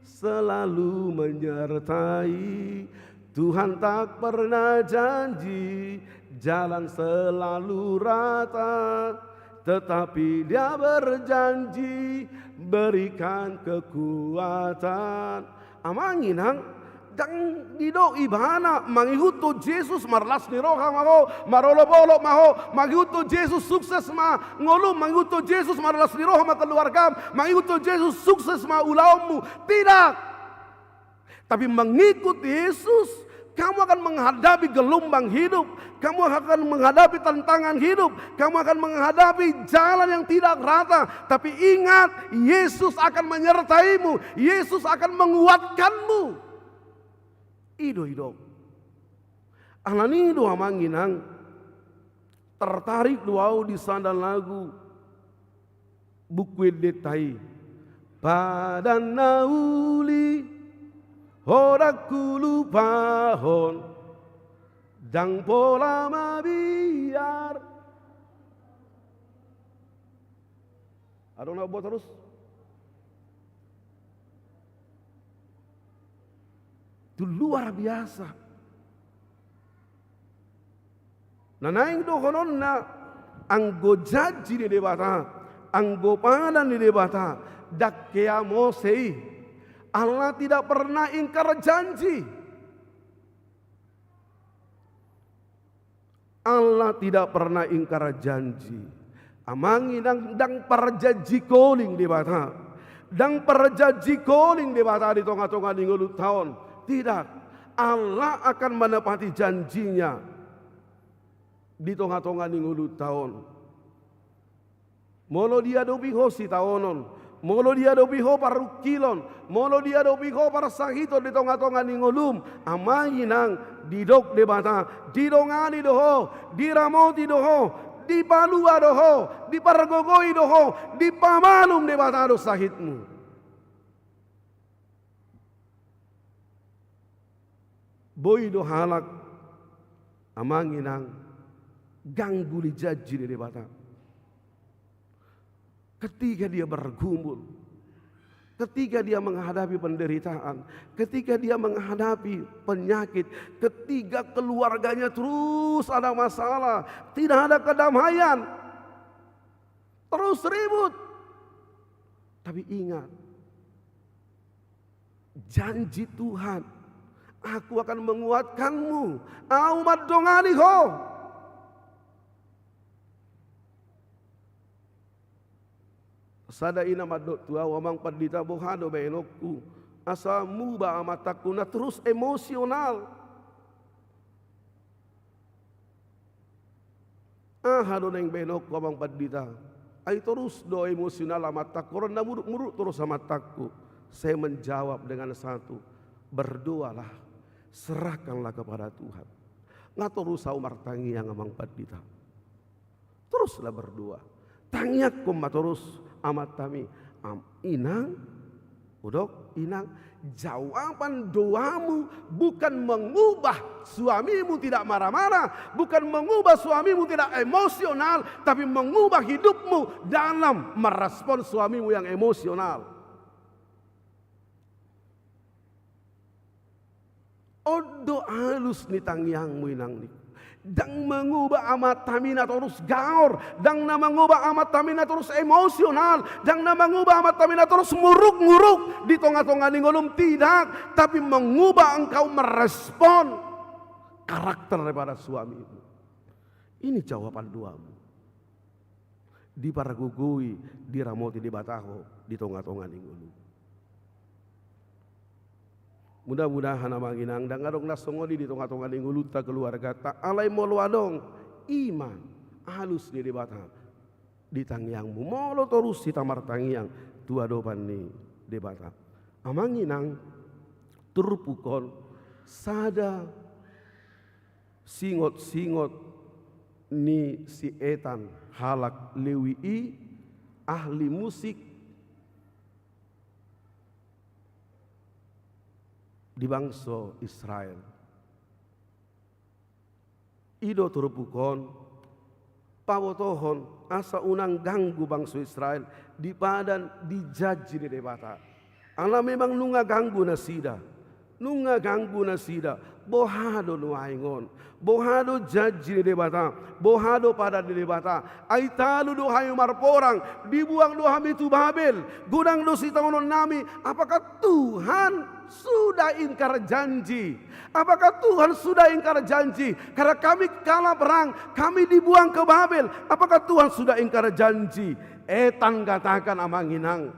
selalu menyertai. Tuhan tak pernah janji jalan selalu rata, tetapi Dia berjanji berikan kekuatan. Amang inang, ndang didok ibana mangihuthon Jesus marlas ni roha ma ho, marolopolop ma ho, mangihuthon Jesus sukses ma ngolum, mangihuthon Jesus marlas ni roha ma keluargam, mangihuthon Jesus sukses ma ulaonmu. Tidak. Tapi mengikut Yesus, kamu akan menghadapi gelombang hidup, kamu akan menghadapi tantangan hidup, kamu akan menghadapi jalan yang tidak rata. Tapi ingat, Yesus akan menyertaimu, Yesus akan menguatkanmu. I do, i do. Alani i do, amang inang, tertarik do au di sada lagu Buku Endenta i. Padan na uli, ndang hulupahon, ndang pola mabiar. Adong na buat terus. Itu luar biasa. Na naeng dohononna, anggo janji ni Debata, anggo padan ni Debata, ndang hea mose i. Allah tidak pernah ingkar janji. Allah tidak pernah ingkar janji. Amang inang, ndang parjanji koling Debata. Ndang parjanji koling Debata di tongatonga ni ngolunta on. Tidak. Allah akan menepati janji-Nya di tongatonga ni ngolunta on. Molo diadopi ho sitaonon, molo diadopi ho parungkilon, molo diadopi ho parsahiton di tongatonga ni ngolum, amang inang, didok Debata, didongani do ho, diramoti do ho, dipalua do ho, dipargogoi do ho, dipamalum Debata do sahitmu. Boi do halak, amang inang, ganggu di janji ni Debata. Ketika dia bergumul, ketika dia menghadapi penderitaan, ketika dia menghadapi penyakit, ketika keluarganya terus ada masalah, tidak ada kedamaian, terus ribut. Tapi ingat, janji Tuhan, "Aku akan menguatkanmu, Au mandongani ho." Sada ina mandok tu au, "Amang Pandita, boha do baenonku? Asa muba amatangku na terus emosional." Aha do naeng baenonku, Amang Pandita? Ai torus do emosional amantangku, ro na muruk-muruk torus amantangku. Saya menjawab dengan satu, berdoalah, serahkanlah kepada Tuhan. Nga torus ahu martangiang, Amang Pandita. Toruslah berdoa. Tangiangkon ma torus amantami. Am, inang, hudok, inang, jawaban doamu bukan mengubah suamimu tidak marah-marah, bukan mengubah suamimu tidak emosional, tapi mengubah hidupmu dalam merespon suamimu yang emosional. On do alus ni tangiangmu, inang, nian. Ndang mangubah amantami na torus gaor, ndang na mangubah amantami na torus emosional, ndang na mangubah amantami na torus muruk-muruk di tonga-tonga ni ngolum, tidak, tapi mengubah engkau merespon karakter daripada suamimu. Ini jawaban doamu. Dipargogoi, diramoti Debata ho di tonga-tonga ni ngolu. Mudah-mudahan, Amang Inang, ndang adong na songon i di tonga-tonga ni ngolunta, keluargata. Alai molo adong, i ma alus ni Debata di tangiangmu. Molo torus hita martangiang tu adopan ni Debata. Amang Inang, turpuk on sada singot-singot ni si Ethan, halak Lewi i, ahli musik di bangso Israel. I do turpuk on pabotohon asa unang ganggu bangso Israel di padan, di janji ni Debata. Ala memang nunga ganggu nasida. Nunga ganggu nasida. Boha do nuaeng on? Boha do janji ni Debata? Boha do padan ni Debata? Ai talu do hami marporang, dibuang do hami tu Babel, godang do sitaononnami. Apakah Tuhan sudah ingkar janji? Apakah Tuhan sudah ingkar janji? Karena kami kalah perang, kami dibuang ke Babel. Apakah Tuhan sudah ingkar janji? Ethan katakan, Amang Inang,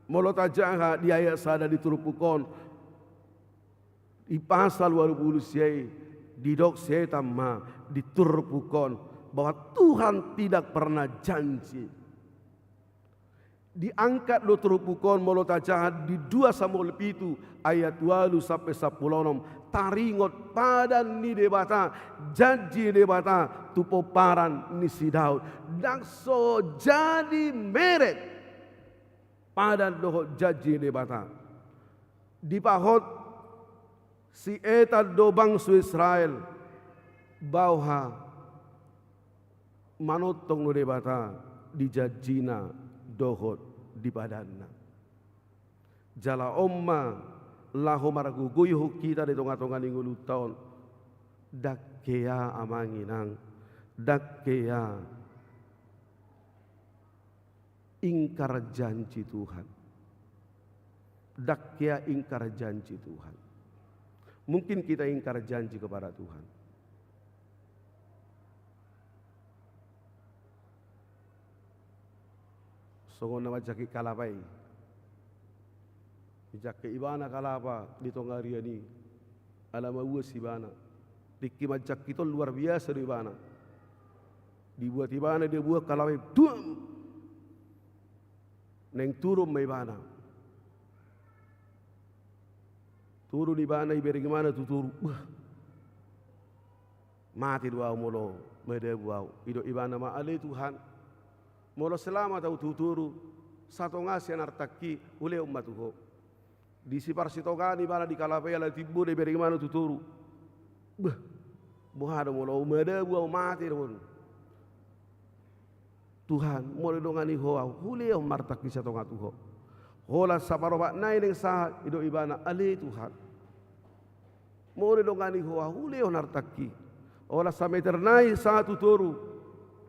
molo tajaha di ayat sada di turpuk on, di pasal ualu pulu sia i, didok si Ethan ma di turpuk on bahwa Tuhan tidak pernah janji. Diangkat do turpuk on molo tajaha di dua Samuel pitu ayat ualu sampe sampulu onom, taringot padan ni Debata, janji ni Debata tu pomparan ni si Daud. Ndang so jadi meret padan dohot janji ni Debata. Dipahot si Ethan do bangso Israel bahwa manongtong do Debata di janjina dohot di padanna. Jala on ma laho margogoihon hita di tonga-tonga ni ngolunta on. Ndang hea, Amang Inang, ndang hea ingkar janji Tuhan. Ndang hea ingkar janji Tuhan. Mungkin kita ingkar janji kepada Tuhan. Songon na manjangkit kalapa i. Dijangkit ibana kalapa di tonga arian i. Ala mauas ibana. Tingki manjangkit on luar biasa do ibana. Dibuat ibana, dibuat kalapa i, duam! Naeng turun ma ibana. Turun ibana, ibereng ibana tu toru. Bah. Mate do ahu molo madabu ahu. Didok ibana ma, ale Tuhan, molo selamat ahu tu toru, satonga sian artangki hulehon ma tu Ho. Disiparsitongani ibana di kalapa i, ala timbo do ibereng ibana tu toru. Bah, boha do molo madabu ahu, mate do on. Tuhan, molo didongani Ho ahu, hulehon ma artangki satonga tu Ho. Holan saparopat nai naeng sahat, didok ibana, ale Tuhan, molo didongani Ho ahu, hulehon artangki. Holan sameter nai sahat tu toru,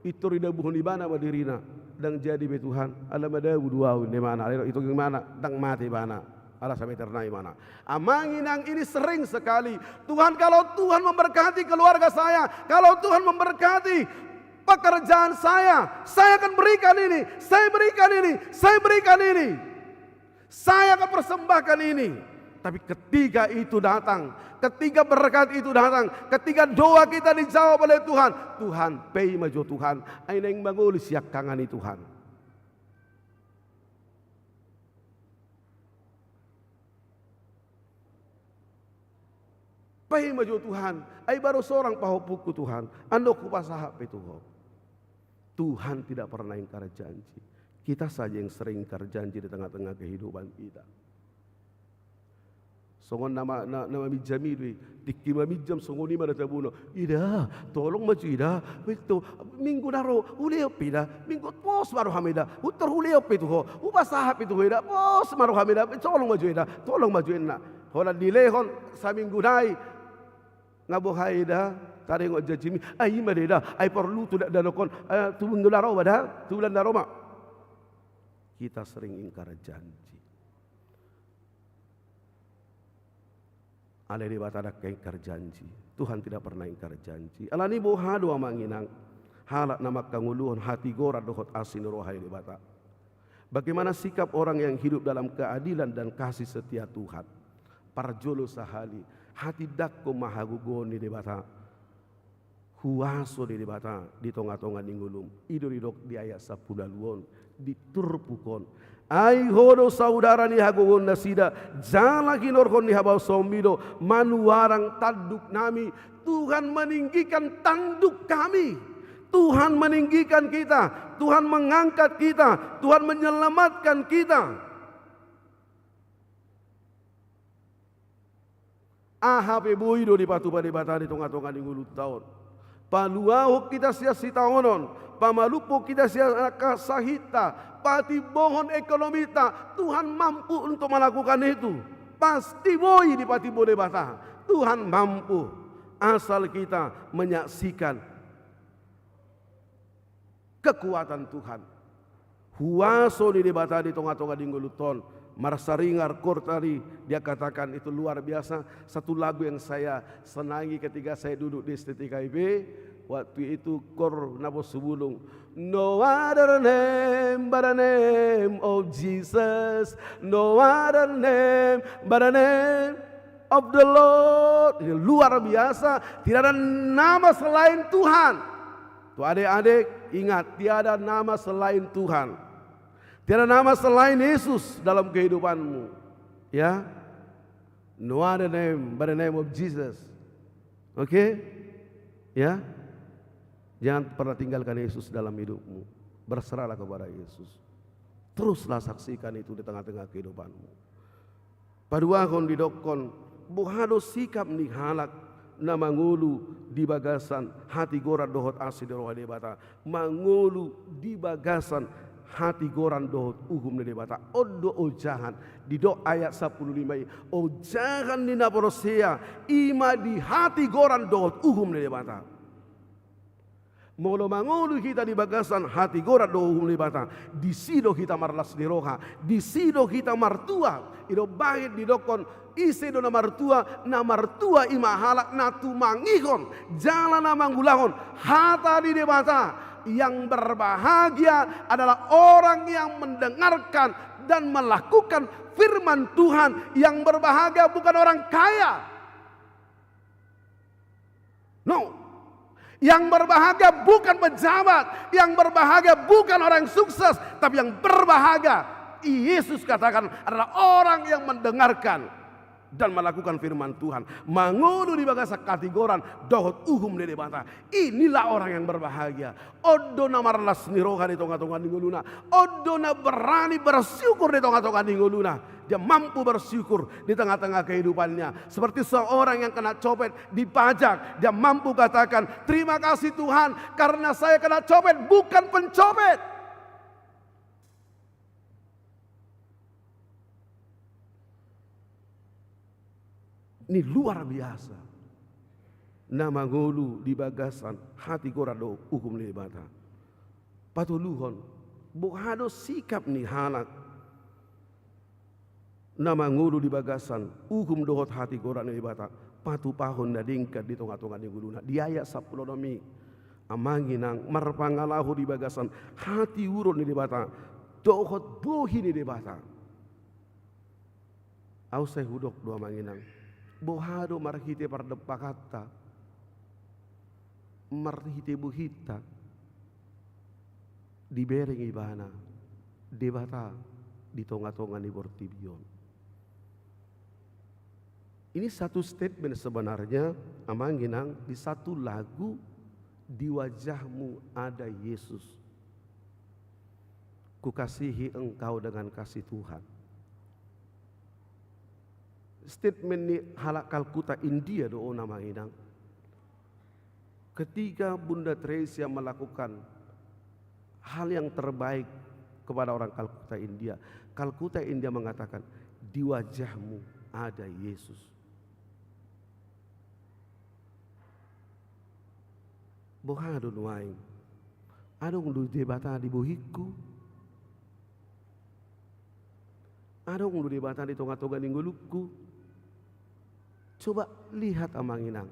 pintor didabuhon ibana ma dirina. Ndang jadi be Tuhan, ala madabu do ahu, ninna ibana. Ala didok ibana, ndang mate ibana. Ala sameter nai ibana. Amang Inang, ini sering sekali. Tuhan, kalau Tuhan memberkati keluarga saya, kalau Tuhan memberkati pekerjaan saya, saya akan berikan ini, saya berikan ini, saya berikan ini. Saya akan persembahkan ini. Tapi ketika itu datang, ketika berkat itu datang, ketika doa kita dijawab oleh Tuhan, Tuhan, paima jo Tuhan, ai naeng mangolu siangkangan i Tuhan. Paima jo Tuhan, ai baru sorang pahompungku Tuhan, andok hupasahat pe tu Ho. Tuhan tidak pernah ingkar janji. Kita saja yang sering ingkar janji di tengah-tengah kehidupan kita. Songon na ma-, na, na maminjam i do i. Tingki maminjam songon i ma na tabona. Ida, tolong ma jo Ida. Betul. Minggu na ro, hulehon pe Ida. Minggu pos ma roham Ida. Hutor hulehon pe tu Ho. Hupasahat pe tu Ho Ida. Pos ma roham Ida. Tolong ma jo Ida. Tolong ma jo Ida. Holan dilehon saminggu nai. Nga boha Ida, taringot janjimi. Ai ima da Ida. Ai porlu tu dakdanak on. Eh, tu minggu na ro ma da. Tu bulan na ro ma. Kita sering ingkar janji. Alai Debata ndang ingkar janji. Tuhan tidak pernah ingkar janji. Alani boha do amang inang, halak na mangkangoluhon hatigoran dohot asi ni roha ni Debata. Bagaimana sikap orang yang hidup dalam keadilan dan kasih setia Tuhan? Parjolo sahali, hatindangkon ma hagogoon ni Debata. Huaso ni Debata di tonga-tonga ni ngolum. I do didok di ayat sampulu ualu on, di turpuk on. Ai Ho do saudara ni hagogoon nasida, jala hinorhon ni habaosom i do manuarang tanduk nami. Tuhan meninggikan tanduk kami. Tuhan meninggikan kita. Tuhan mengangkat kita. Tuhan menyelamatkan kita. Aha pe boi do dipatupa Debata di tonga-tonga ni ngolunta on. Paluahon hita sian sitaonon, pamalumhon hita sian angka sahitta, patimbohon ekonominta, Tuhan mampu untuk melakukan itu. Pasti boi dipatimbo Debata. Tuhan mampu, asal kita menyaksikan kekuatan Tuhan. Huaso ni Debata di tonga-tonga ni ngolunta on. Marsaringar kor tadi dia katakan itu luar biasa. Satu lagu yang saya senangi ketika saya duduk di S T T K I P, waktu itu kor Naposubulung. No other name but the name of Jesus. No other name but the name of the Lord. Ini luar biasa. Tidak ada nama selain Tuhan. Tu adek-adek, ingat, tiada nama selain Tuhan. Tiada nama selain Yesus dalam kehidupanmu. Ya. No other name but the name of Jesus. Oke? Ya. Jangan pernah tinggalkan Yesus dalam hidupmu. Berserahlah kepada Yesus. Teruslah saksikan itu di tengah-tengah kehidupanmu. Paduahon didokkon, boha do sikap ni halak na mangolu di bagasan hatigoran dohot asi ni roha ni Debata, mangolu di bagasan hatigoran dohot uhum ni Debata. On do ojahan, didok ayat sampulu lima i, ojahan ni na porsea, i ma di hatigoran dohot uhum ni Debata. Molo mangolu hita di bagasan hatigoran dohot uhum ni Debata, disi do hita marlas ni roha, disi do hita martua. I do bahen didokkon, ise do na martua, na martua i ma halak na tumangihon jala na mangulahon hata ni Debata. Yang berbahagia adalah orang yang mendengarkan dan melakukan firman Tuhan. Yang berbahagia bukan orang kaya. No. Yang berbahagia bukan pejabat, yang berbahagia bukan orang yang sukses, tapi yang berbahagia, Yesus katakan, adalah orang yang mendengarkan dan melakukan firman Tuhan. Mangolu di bagasan hatigoran dohot uhum ni Debata. Inilah orang yang berbahagia. On do na marlas ni roha di tonga-tonga ni ngoluna. On do na berani bersyukur di tonga-tonga ni ngoluna. Dia mampu bersyukur di tengah-tengah kehidupannya. Seperti seorang yang kena copet di pajak, dia mampu katakan, "Terima kasih Tuhan, karena saya kena copet, bukan pencopet." Ini luar biasa. Na mangolu di bagasan hatigoran dohot uhum ni Debata. Patoluhon, boha do sikap ni halak na mangolu di bagasan uhum dohot hatigoran ni Debata, patupahon na denggan di tonga-tonga ni ngoluna. Di ayat sampulu onom i, amang inang, marpangalaho di bagasan hatiuron ni Debata dohot bohi ni Debata. Ahu sai hudok do, amang inang, boha do marhite pardempakanta, marhite bohinta, dibereng ibana Debata di tonga-tonga ni portibi on. Ini satu statement sebenarnya, amang inang, di satu lagu, "Di wajahmu ada Yesus. Kukasihi engkau dengan kasih Tuhan." Statement ni halak Calcutta, India do on, amang inang. Ketika Bunda Teresia melakukan hal yang terbaik kepada orang Calcutta, India, Calcutta, India mengatakan, "Di wajahmu ada Yesus." Boha do nuaeng? Adong do Debata di bohingku? Adong do Debata di tonga-tonga ni ngolungku? Coba lihat, amang inang.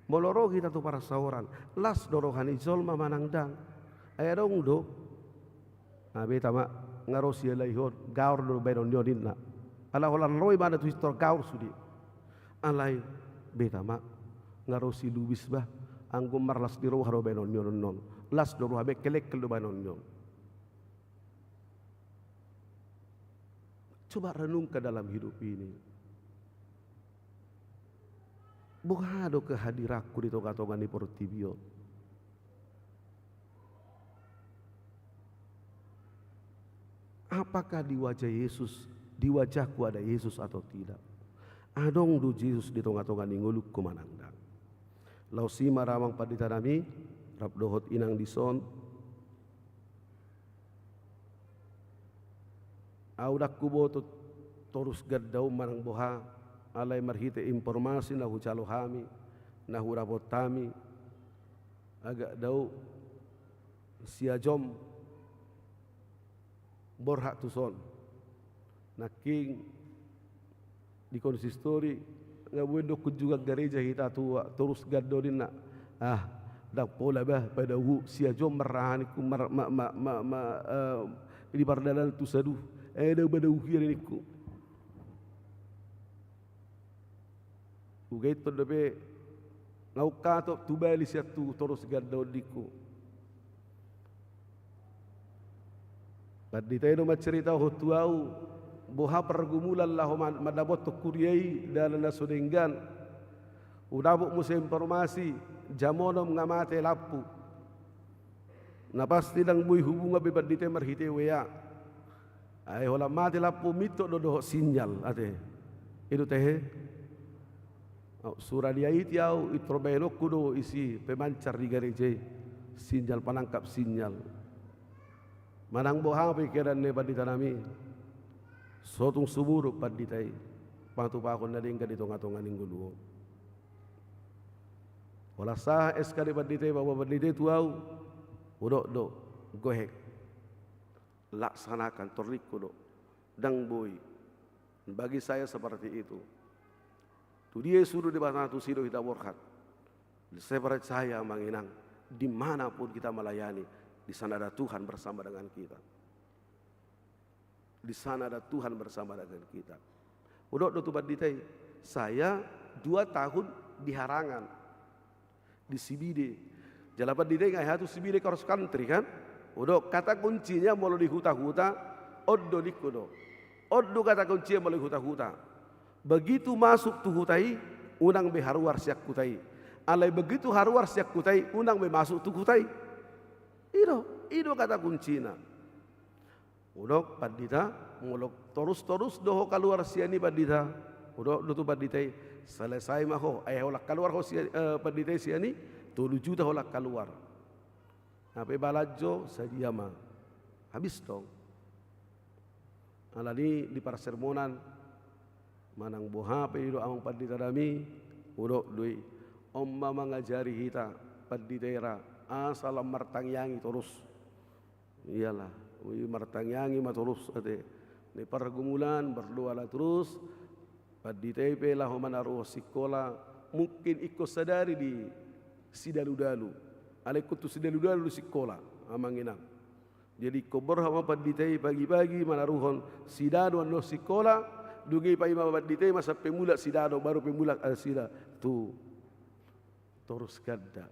Molo ro hita tu parsaoran, las do roha ni jolma manang ndang? Ai adong do. "Ah, beta ma, nga ro sialaihon, gaor do baenon ni on," ninna. Ala holan ro ibana tu sitor, gaor sude. "Alai, beta ma, nga ro silubis bah, anggo marlas ni roha do baenon ni on, on, on. Las do roha, mengkel-engkel do baenon ni on." Coba renungkan dalam hidup ini. Boha do kehadiranku di tonga-tonga ni portibi on? Apakah di wajah Yesus, di wajahku ada Yesus atau tidak? Adong do Yesus di tonga-tonga ni ngolungku manang ndang? Laos i ma, amang pandita nami, rap dohot inang dison. Ahu ndang huboto torus ganda on manang boha, alai marhite informasi na hujalo hami, na hudapot hami, agak dao siajom borhat tuson. Nangkin di konsistori, nga boi do kunjungan gareja hita tua, torus ganda on ninna. Ah, ndang pola bah, padao siajom marraha ningku, mar-, ma, ma, ma, ma, eh, di pardalanan tu sadun. Eh, dao padao hian ningku. Hugaithon dope, nga hukatop tu bali sian tu torus ganda on ningku. Pandita i do manceritahon tu ahu, boha pergumulan laho man-, mandapothon huria i dalan na so denggan. Hudapot muse informasi, jam onom nga mate lampu. Na pasti ndang boi hubungan be pandita i marhite W A. Ai holan mate lampu, mintor do dohot sinyal, ate. I do tehe. Au, sura ni Haiti ahu, intor baenonku do isi pemancar di gareja i. Sinyal, penangkap sinyal. Manang boha pikiran ni pandita nami, so tung sumurut pandita i patupahon na denggan di tonga-tonga ni ngolu on. Holan sahat S K ni pandita i, bahwa pandita i tu ahu, hudok do, "Go ahead. Laksanakan, torringku do. Ndang boi. Bagi saya seperti itu." Tu dia i sude Debata, tusi do hita borhat. Saya percaya, amang inang, di mana pun kita melayani, di sana ada Tuhan bersama dengan kita. Di sana ada Tuhan bersama dengan kita. Hudok do tu pandita i, saya dua tahun di Harangan, di Sibide. Jala pandita i nga hea tu Sibide, cross country kan? Hudok, kata kuncinya molo di huta-huta, on do ningku do. On do kata kuncinya molo di huta-huta. Begitu masuk tu huta i, unang be haruar sian huta i. Alai begitu haruar sian huta i, unang be masuk tu huta i. I do, i do kata kuncina. Hudok, pandita, molo torus-torus do ho kaluar sian i pandita. Hudok do tu pandita i, selesai ma ho, ai holan kaluar ho sian, eh, pandita i sian i, tolu juta holan kaluar. Hape balanjo sadia ma. Habis tong. Alani di parsermonan, manang boha pe i do, amang pandita nami, hudok do i. On ma mangajari hita pandita i ra, asa lam martangiangi torus. Iyalah, i martangiangi ma torus ate. Ni pergumulan, berdoalah terus. Pandita i pe laho manaruhon sikola, mungkin ingkon sadari di sidalu-dalu. Alai ingkon tu sidalu-dalu do sikola, amang inang. Jadi ingkon borhat ma pandita i pagi-pagi manaruhon sidanu annon sikola, Dung i paima pandita i masa pe mulak sidano, baru pe mulak nasida tu torus ganda.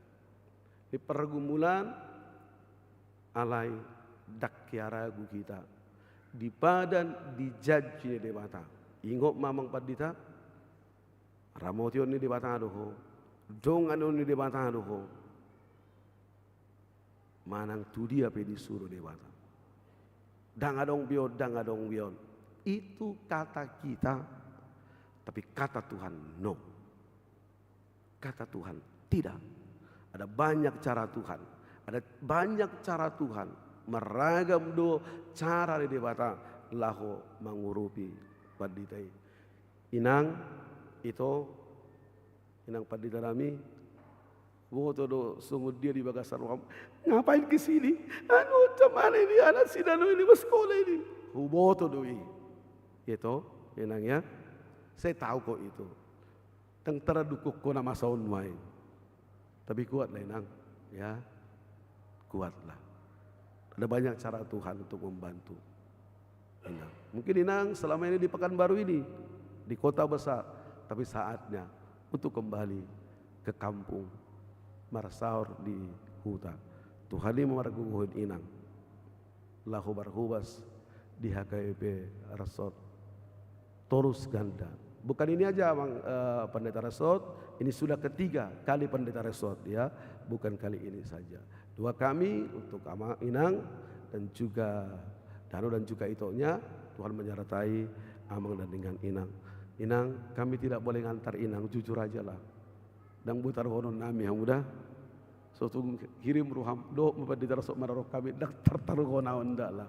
Di pargumulan alai ndang hea ragu hita di padan di janji ni Debata. Ingot ma amang pandita, ramotion ni Debata do ho, donganon ni Debata do ho. Manang tu dia pe disuru Debata. Ndang adong be on, ndang adong be on. Itu kata kita, tapi kata Tuhan, no. Kata Tuhan, tidak. Ada banyak cara Tuhan. Ada banyak cara Tuhan. Maragam do cara ni Debata laho mangurupi pandita i. Inang, ito, inang pandita nami, huboto do songon dia di bagasan roham. Ngapain ke sini? Anu, macam mana ini anak sidano ini bersekolah ini? Huboto do i. Ito, inang ya. Saya tahu kok itu. Ndang taraduk ho na masa on ma i. Tapi kuatlah, inang, ya. Kuatlah. Ada banyak cara Tuhan untuk membantu, inang. Mungkin inang selama ini di Pekanbaru ini, di kota besar, tapi saatnya untuk kembali ke kampung, marsaor di huta. Tuhan i ma margogohon inang laho marhobas di H K B P Resort torus ganda. Bukan ini aja, Bang, eh, Pendeta Resort, ini sudah ketiga kali Pendeta Resort, ya, bukan kali ini saja. Doa kami untuk Amang, Inang, dan juga Dano dan juga itonya, Tuhan menyertai Amang dan dengan Inang. Inang, kami tidak boleh ngantar Inang, jujur aja lah. Ndang boi taruhonon nami hamu da. So tung hirim roham, dohot ma Pandita Resort manaruhon hami, ndang tartaruhonahon da lah.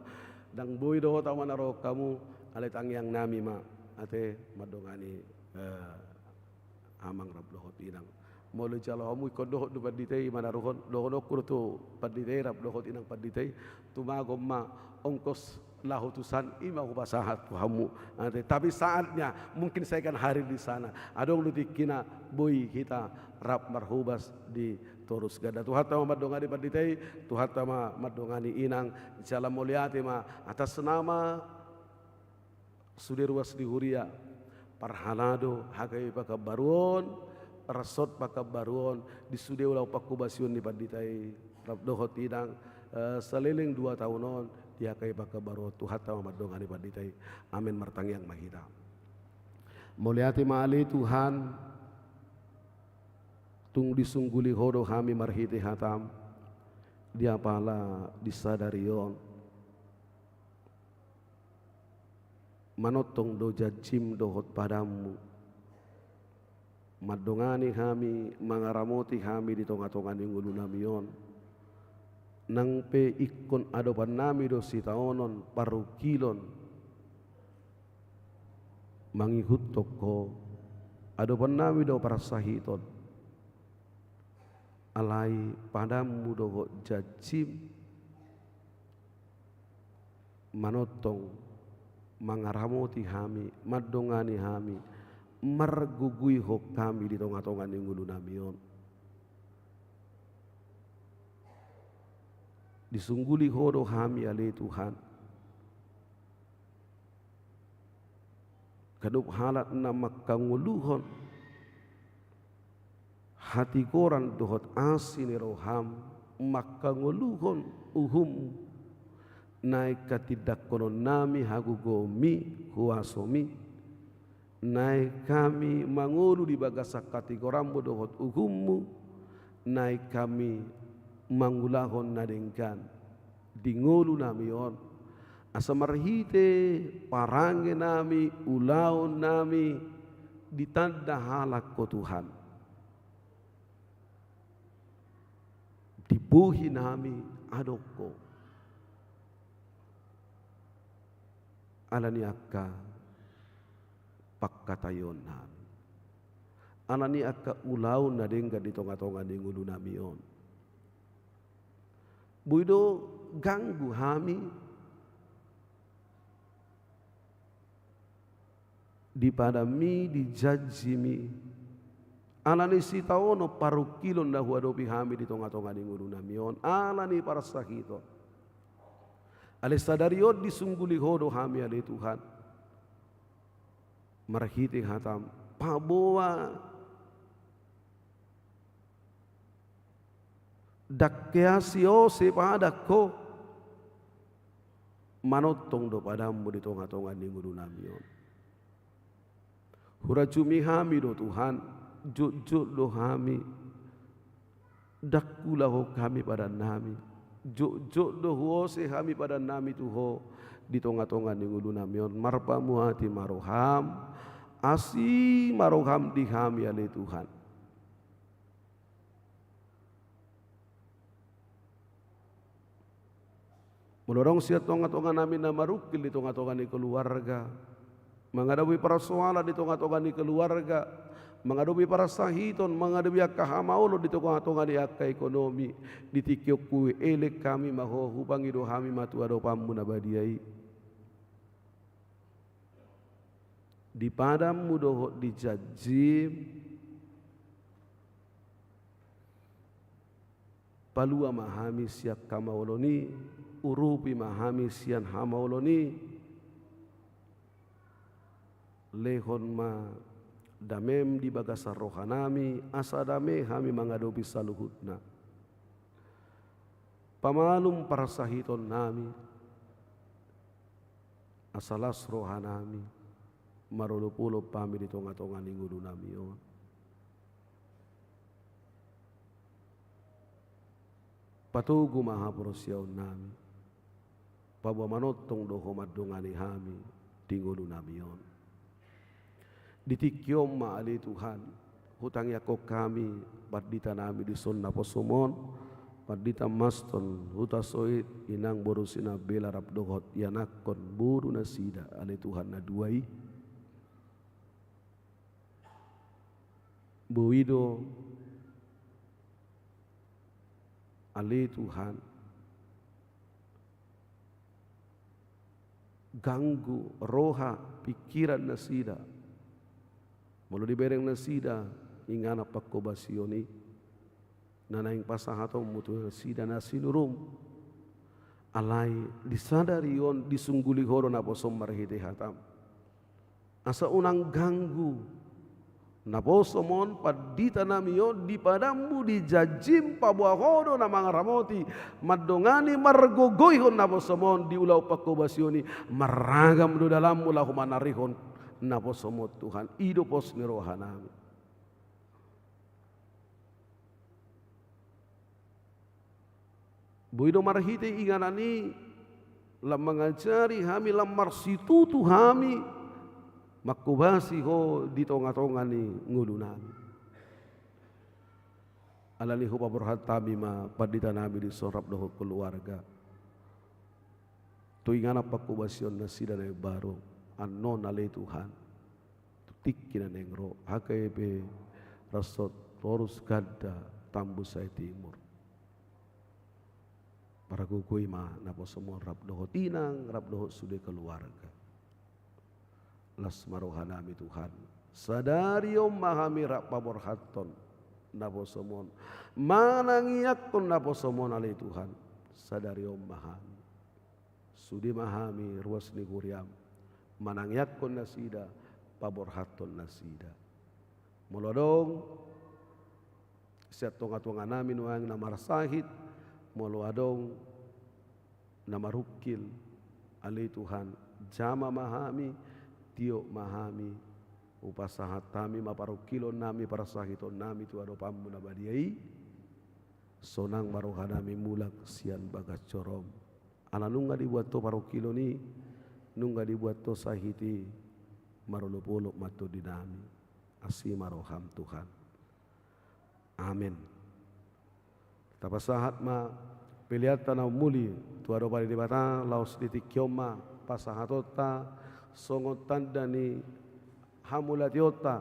Ndang boi dohot ahu manaruhon hamu, alai tangiang nami ma ate mandongani, eh, Amang rap dohot Inang. Molo jalo hamu ingkon dohot do Pandita i manaruhon, dohononku do tu Pandita i rap dohot Inang Pandita i, tumagon ma ongkos laho tusan, i ma hupasahat tu hamu. Ate, tapi saatnya, mungkin saya kan hadir di sana. Adong do tingkina boi hita rap marhobas di torus ganda. Tuhanta ma mandongani Pandita i, Tuhanta ma mandongani Inang. Jala mauliate ma atas nama sude ruas ni huria, parhalado H K B P Pekanbaru on, Resort Pekanbaru on, di sude ulaon panghobasion ni Pandita i rap dohot Inang, eh, saleleng dua taon on di H K B P Pekanbaru on. Tuhanta ma mandongani Pandita i. Amen. Martangiang ma hita. Mauliate ma ale Tuhan, tung disungguli Ho do hami marhite hataM di apala di sadari on. Manongtong do janjiM dohot padanMu mandongani hami, mangaramoti hami di tonga-tonga ni ngolunami on. Nang pe ingkon adopannami do sitaonon, parungkilon, mangihuthon Ho, adopannami do parsahiton. Alai padanMu dohot janjiM manongtong, mangaramoti hami, mandongani hami, margogoihon hami di tonga-tonga ni ngolunami on. Disungguli Ho do hami ale Tuhan. Ganup halak na manghangoluhon hatigoran dohot asi ni rohaM, manghangoluhon uhumMu, naeng hatindangkononnami hagogoonMi, huasoMi, naeng hami mangolu di bagasan hatigoranMu dohot uhumMu, naeng hami mangulahon na denggan di ngolunami on, asa marhite parangenami, ulaonnami, ditanda halak Ho Tuhan. Di bohinami adong Ho. Ala ni angka pangkataionnami. Ala ni angka ulaon na denggan di tonga-tonga ni ngolunami on. Boi do ganggu hami di padanMi, di janjiMi. Ala ni sitaonon, parungkilon na huadopi hami di tonga-tonga ni ngolunami on, ala ni parsahiton. Alai sadari on disungguli Ho do hami ale Tuhan. Marhite hatam, paboa ndang hea asi ose padan ho, manongtong do padanmu di tongatonga ni ngolunami on. Hurajumi hami do Tuhan, jotjot do hami, ndang huulahon hami padannami, jotjot do huose hami padannami tu ho di tongatonga ni ngolunami on. Marpamuati ma roham, asi ma roham di hami ale Tuhan. Molo adong sian tongatonganami na marungkil di tongatonga ni keluarga, mangadopi parsoalan di tongatonga ni keluarga, mangadopi parsahiton, mangadopi angka hamaolon di tongatonga ni angka ekonomi, di tingki on huelek hami ma ho, hupangido hami ma tu adopanmu na badia i. Di padanmu dohot di janjim, palua ma hami sian hamaolon i, urupi ma hami sian hamaolon i, lehon ma damem di bagasan rohanami, asa dame hami mangadopi saluhutna. Pamalum parsahitonnami, asa las rohanami, marolopolop hami di tongatonga ni ngolunami on. Patogu ma haporseaonnami, paboa manongtong do ho mandongani hami di ngolunami on. Di tingki on ma ale Tuhan, hutangiangkon hami panditanami dison naposom on, pandita Maston Hutasoit, inang boru Sinambela rap dohot ianakhon boru nasida ale Tuhan na dua i. Boi do ale Tuhan, ganggu roha pingkiran nasida molo dibereng nasida inganan pangkobasion i na naeng pasahatonmu tu nasida na sinurum. Alai di sadari on disungguli ho do naposom marhite hatam, asa unang ganggu naposom on, panditanami on, di padanmu, di janjim, paboa ho do na mangaramoti, mandongani, margogoihon naposom on di ulaon pangkobasion i. Marragam do dalanmu laho manarihon naposom on Tuhan. I do pos ni rohanami. Boi do marhite inganan i lam mangajari hami, lam marsitutu hami mangkobasi ho di tongatonga ni ngolunami. Alani i hupaborhat hami ma panditanami dison rap dohot keluarga tu inganan pangkobasion nasida na imbaru annon ale Tuhan. Tu tingki na naeng ro, H K B P Resort Torus Ganda Tambun Sae Timur. Pargogoi ma naposom on rap dohot inang, rap dohot sude keluarga. Las ma rohanami Tuhan. Sadari on ma hami rap paborhathon naposom on, manangiangkon naposom on ale Tuhan. Sadari on ma hami. Sude ma hami ruas ni huriam, manangiangkon nasida, paborhathon nasida. Molo adong sian tongatonganami nuaeng na marsahit, molo adong na marungkil, ale Tuhan, jama ma hami, tiop ma hami, hupasahat hami ma parungkilonnami, parsahitonnami tu adopanmu na badia i. Sonang ma rohanami mulak sian bagas joroM. Ala nunga dibuat Ho parungkilon i, nunga dibuat Ho sahit i, marolopolop ma tondinami. Asi ma rohaM Tuhan. Amen. Tapasahat ma peleanta na umuli tu adopan ni Debata, laos di tingki on ma pasahatonta songon tanda ni hamauliateonta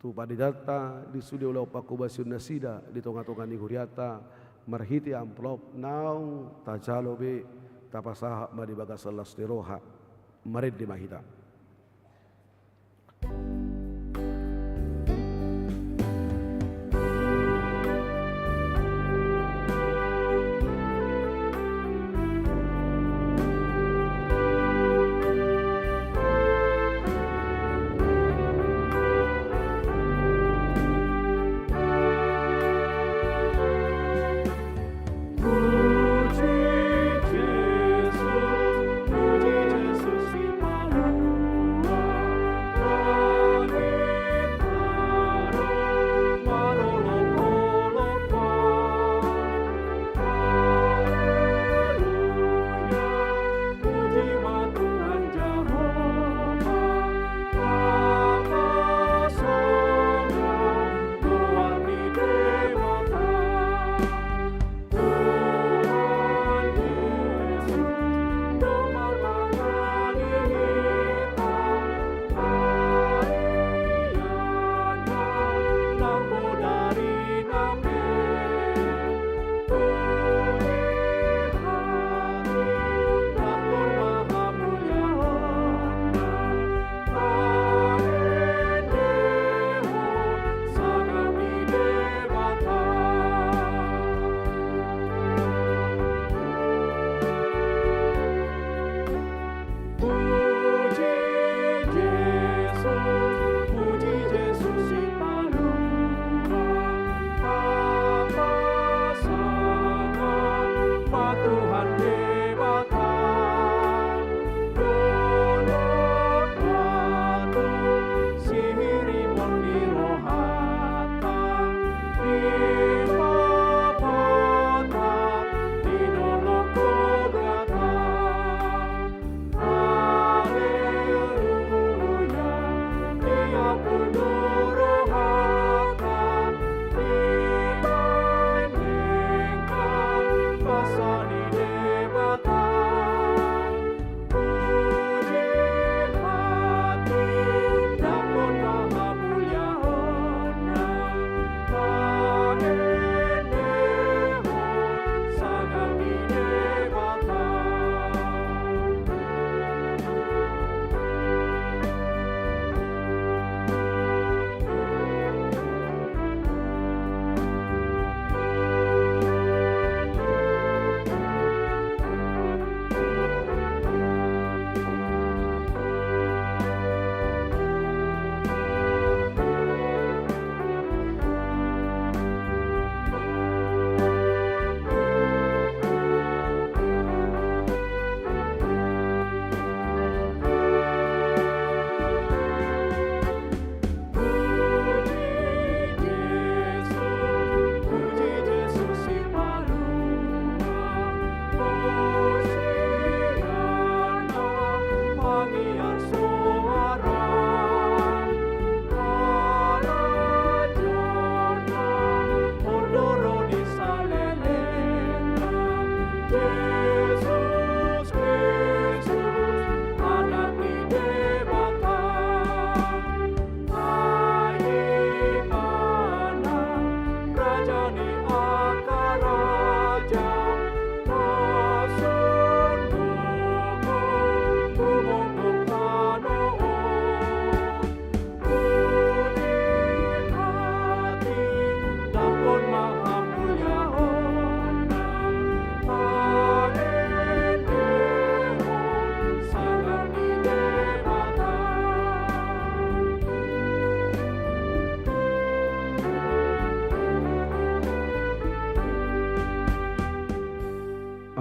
tu panditanta di sude ulaon pangkobasion nasida di tongatonga ni hurianta, marhite amplop naung tajalo be. Tapasahat ma di bagasan las ni roha. Marende ma hita.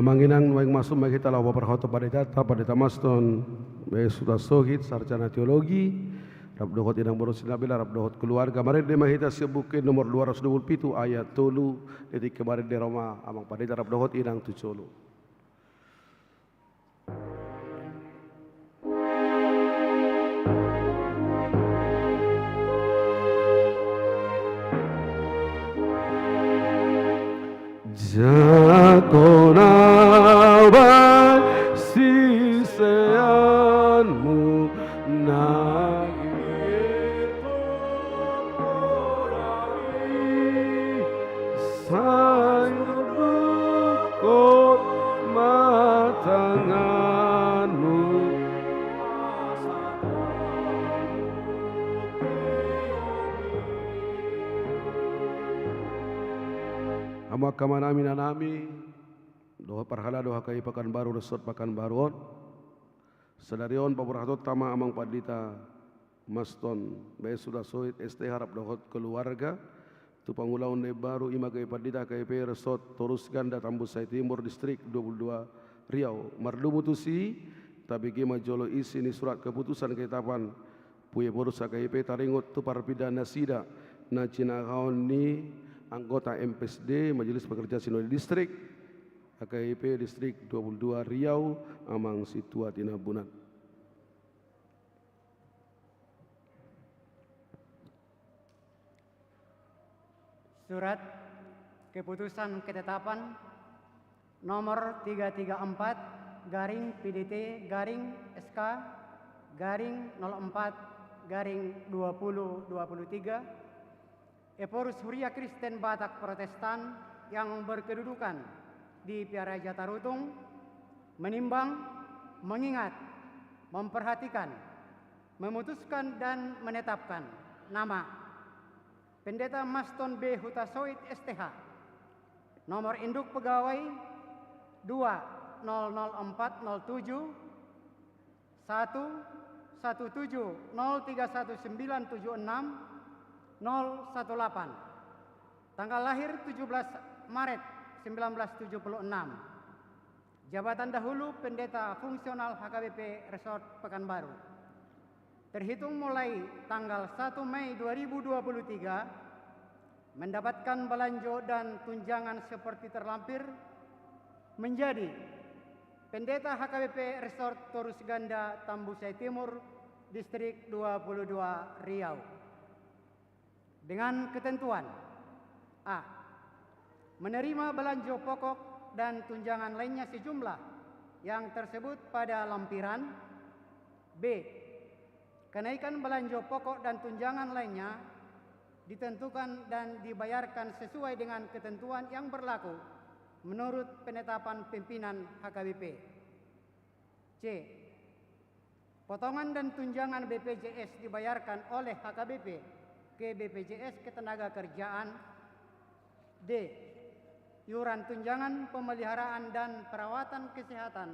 Amang inang, nuaeng masuk ma hita laho paborhathon pandita, Pandita Maston Baes Hutasohit, sarjana teologi, rap dohot inang boru Sinabela, rap dohot keluarga. Marende ma hita sian Buku Ende nomor dua ratus dua puluh pitu ayat tolu, di tingki marende ro ma amang pandita rap dohot inang tu jolo. Jatona baen siseanmu na Sai unduk ma tanganmu. Hamu angka amanami, inanami, dohot parhalado H K B P Pekanbaru, Resort Pekanbaru on. Sadari on paborhatonta ma amang pandita Maston Baes Hutasohit, S T H, rap dohot keluarga tu pangulaon na imbaru, i ma H K B P Pandita H K B P Resort Torus Ganda Tambun Sai Timur, Distrik dua puluh dua Riau. Mardomu tusi, tabege ma jolo isi ni surat keputusan ketetapan Pui Ephorus H K B P taringot tu parpindahan nasida na jinahahon ni anggota M P S D, Majelis Pekerja Sinode Distrik, H K B P Distrik dua puluh dua Riau, amang Sintua Tinambunan. Surat keputusan ketetapan nomor tiga tiga empat garing P D T garing S K garing nol empat garing dua puluh dua puluh tiga, Ephorus Huria Kristen Batak Protestan yang berkedudukan di Piara Jatarutung, menimbang, mengingat, memperhatikan, memutuskan dan menetapkan nama Pendeta Maston B Hutasoit, S T H, nomor induk pegawai dua nol nol empat nol tujuh, satu, satu tujuh, nol tiga satu sembilan tujuh enam, nol satu delapan. Tanggal lahir tujuh belas Maret sembilan belas tujuh puluh enam. Jabatan dahulu Pendeta Fungsional H K B P Resort Pekanbaru. Terhitung mulai tanggal satu Mei dua ribu dua puluh tiga, mendapatkan balanjo dan tunjangan seperti terlampir, menjadi Pendeta H K B P Resort Torus Ganda Tambun Sai Timur, Distrik dua puluh dua Riau. Dengan ketentuan: A. Menerima balanjo pokok dan tunjangan lainnya sejumlah yang tersebut pada lampiran. B. Kenaikan balanjo pokok dan tunjangan lainnya ditentukan dan dibayarkan sesuai dengan ketentuan yang berlaku menurut penetapan pimpinan H K B P. C. Potongan dan tunjangan B P J S dibayarkan oleh H K B P ke B P J S Ketenagakerjaan. D. Iuran tunjangan pemeliharaan dan perawatan kesehatan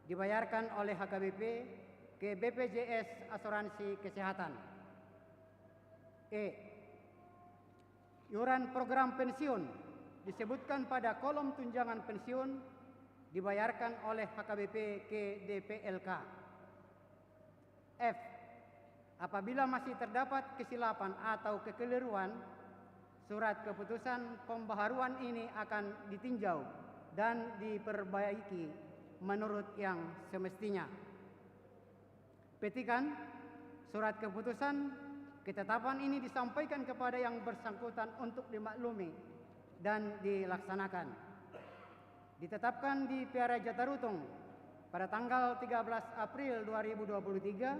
dibayarkan oleh H K B P ke B P J S Asuransi Kesehatan. E. Iuran program pensiun disebutkan pada kolom tunjangan pensiun dibayarkan oleh H K B P ke D P L K. F. Apabila masih terdapat kesilapan atau kekeliruan, surat keputusan pembaharuan ini akan ditinjau dan diperbaiki menurut yang semestinya. Petikan, surat keputusan ketetapan ini disampaikan kepada yang bersangkutan untuk dimaklumi dan dilaksanakan. Ditetapkan di Piara Jatarutung pada tanggal tiga belas April dua ribu dua puluh tiga,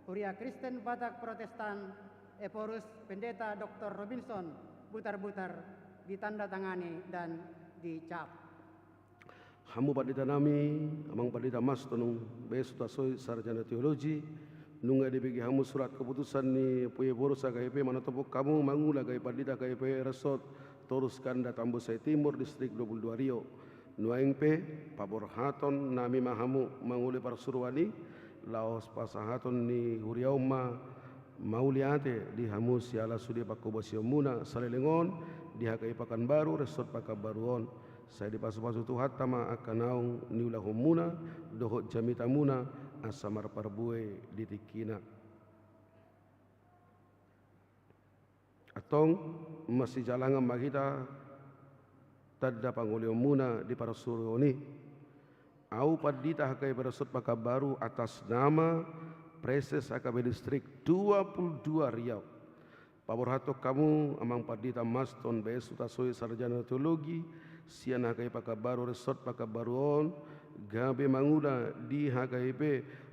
Huria Kristen Batak Protestan, Ephorus Pendeta Doktor Robinson Butarbutar, ditandatangani dan dicap. Hamu pandita nami, amang pandita Maston Baes Hutasoit, sarjana teologi, nunga dibege hamu surat keputusan ni Pui Ephorus H K B P manotopkon hamu mangula H K B P Pandita H K B P Resort Torus Ganda Tambun Sai Timur, Distrik dua puluh dua Riau. Nuaeng pe, paborhaton nami ma hamu mangulahon parsuruan i, laos pasahaton ni huria on ma mauliate di hamu siala sude pangkobasionmuna saleleng on di H K B P Pekanbaru, Resort Pekanbaru on. Sai dipasupasu Tuhanta ma angka naung niulahonmuna dohot jamitamuna asa marparbue di tingkina. Antong masijalangan ma hita tanda pangolihonmuna di parsuruon i. Ahu pandita H K I P Resort Pakanbaru atas nama Praeses H K P Distrik dua puluh dua Riau. Paborhathon hamu amang pandita Maston B S Hutasoit sarjana teologi, sian H K I P Pakanbaru Resort Pakanbaru on, gabe mangula di H K I P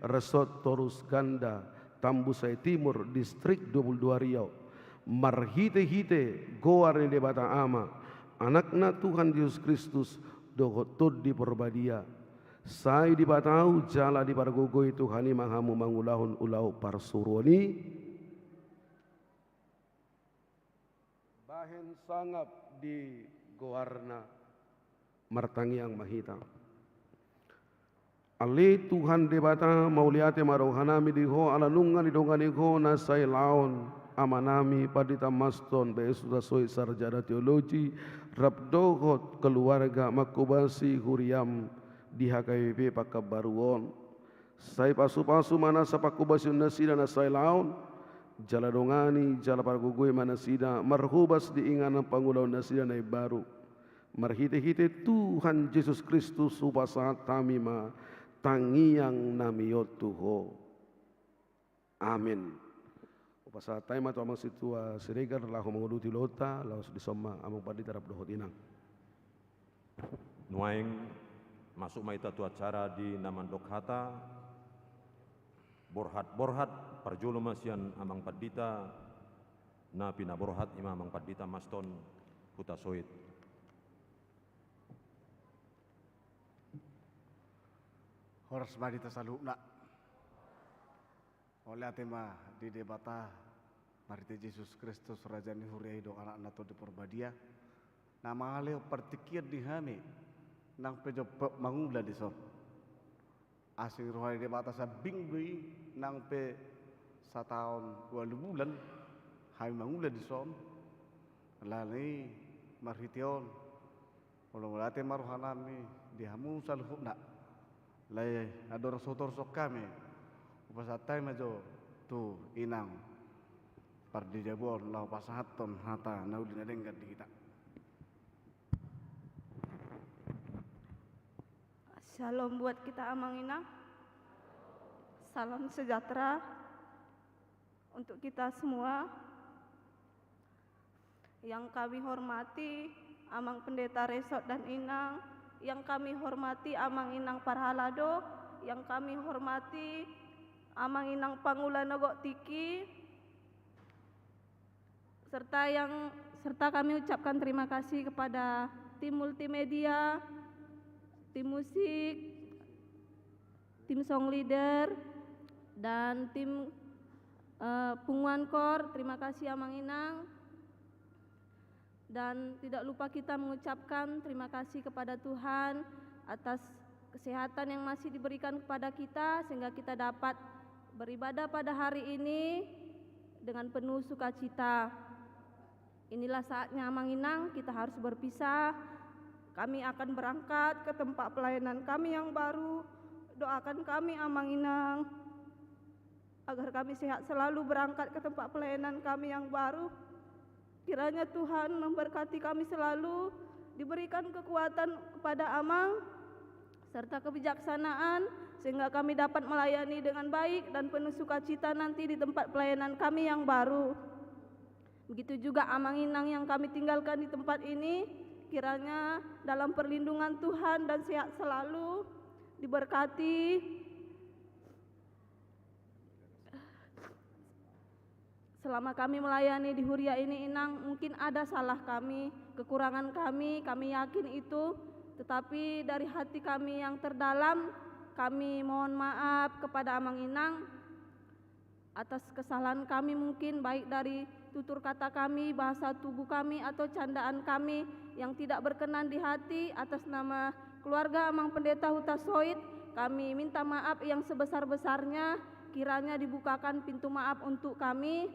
Resort Torus Ganda, Tambusai Timur, Distrik dua puluh dua Riau. Marhitehite goar ni Debata Ama, Anakna Tuhan Jesus Kristus, dohot Tondi Porbadia. Sai dipatau jala dipargogoi Tuhan i ma hamu mangulahon ulaon parsuruon i. Bahen sangap di goarna. Martangiang ma hita. Ale Tuhan Debata, mauliate ma rohanami di Ho ala nunga didongani Ho na sai laon amanami Pandita Maston B S Hutasoit sarjana teologi rap dohot keluarga mangkobasi huriam di H K I P Pakanbaru on. Sai pasupasu ma nasa pangkobasion nasida na sai laon, jala dongani jala pargogoi ma nasida marhobas di inganan pangulaon nasida na imbaru. Marhitehite Tuhan Jesus Kristus hupasahat hami ma tangiang nami on tu Ho. Amen. Hupasahat hami ma tu amang sintua Siregar laho manguduti ulaonta, laos dison ma amang pandita rap dohot inang. Nuaeng masuk ma hita tu acara di na mandok hata. Borhat-borhat parjolo ma sian amang pandita na pinaborhat, i ma amang pandita Maston Hutasoit. Horas ma di hita saluhutna. Mauliate ma di Debata, marhite Jesus Kristus, Raja ni huria i dohot Anakna Tondi Porbadia, na mangalehon partingkian di hami nang pe jempek mangula dison. Asing roha ni Debata sambing do i, nang pe sataon ualu bulan hami mangula dison. Alani i marhite on molo mauliate ma rohanami di hamu saluhutna. Alai andorang so torus hami, hupasahat hami ma jo tu inang pardijabu on laho pasahathon hata na uli na denggan di hita. Shalom buat kita amang inang. Salam sejahtera untuk kita semua. Yang kami hormati Amang Pendeta Resort dan Inang, yang kami hormati Amang Inang Parhalado, yang kami hormati Amang Inang Pangula na gok tingki, serta yang, serta kami ucapkan terima kasih kepada tim multimedia, tim musik, tim song leader, dan tim, eh, punguan kor. Terima kasih Amang Inang. Dan tidak lupa kita mengucapkan terima kasih kepada Tuhan atas kesehatan yang masih diberikan kepada kita, sehingga kita dapat beribadah pada hari ini dengan penuh sukacita. Inilah saatnya Amang Inang, kita harus berpisah. Kami akan berangkat ke tempat pelayanan kami yang baru. Doakan kami Amang Inang, agar kami sehat selalu berangkat ke tempat pelayanan kami yang baru. Kiranya Tuhan memberkati kami selalu, diberikan kekuatan kepada Amang, serta kebijaksanaan, sehingga kami dapat melayani dengan baik dan penuh sukacita nanti di tempat pelayanan kami yang baru. Begitu juga Amang Inang yang kami tinggalkan di tempat ini, kiranya dalam perlindungan Tuhan dan sehat selalu, diberkati. Selama kami melayani di huria ini, Inang, mungkin ada salah kami, kekurangan kami, kami yakin itu, tetapi dari hati kami yang terdalam, kami mohon maaf kepada Amang Inang atas kesalahan kami, mungkin baik dari tutur kata kami, bahasa tubuh kami, atau candaan kami yang tidak berkenan di hati. Atas nama keluarga Amang Pendeta Hutasoit, kami minta maaf yang sebesar-besarnya. Kiranya dibukakan pintu maaf untuk kami.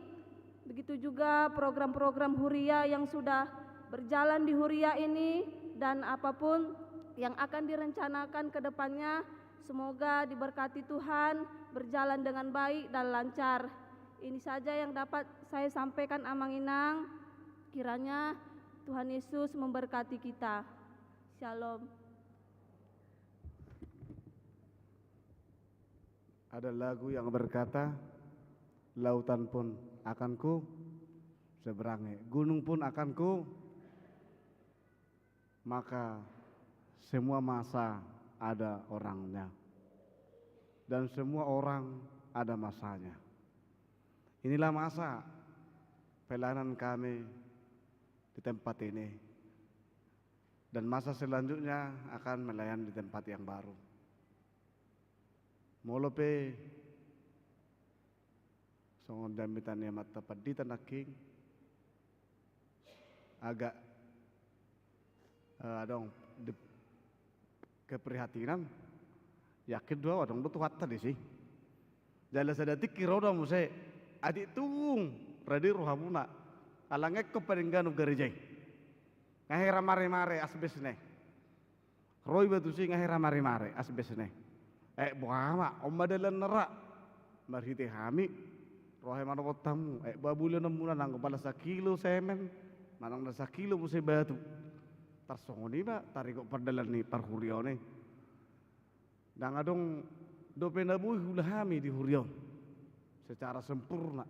Begitu juga program-program huria yang sudah berjalan di huria ini, dan apapun yang akan direncanakan ke depannya, semoga diberkati Tuhan, berjalan dengan baik dan lancar. Ini saja yang dapat saya sampaikan, Amang Inang. Kiranya Tuhan Yesus memberkati kita. Shalom. Ada lagu yang berkata, "Lautan pun akan ku seberangi, gunung pun akan ku, maka semua masa ada orangnya, dan semua orang ada masanya." Inilah masa pelayanan kami di tempat ini, dan masa selanjutnya akan melayani di tempat yang baru. Molo pe songon jamita ni Amanta Pandita nangkin, agak, eh, adong di keprihatinan, yakin do au adong do Tuhanta disi. Jala sada tingki ro do muse, atik tung rade rohamuna, ala nga ingkon padengganon gareja i. Nga hera mare-mare asbesna i. Ro iba tusi nga hera mare-mare asbesna i. Eh, boha ma, on ma dalanna ra. Marhite hami ro hami manopot hamu. Eh, boha bulanonmuna nanggo pala sakilo semen, manang na sakilo muse batu. Tarsongon i ma taringot pardalan ni parhuriaon i. Ndang adong dope na boi huula hami di huria on secara sempurna.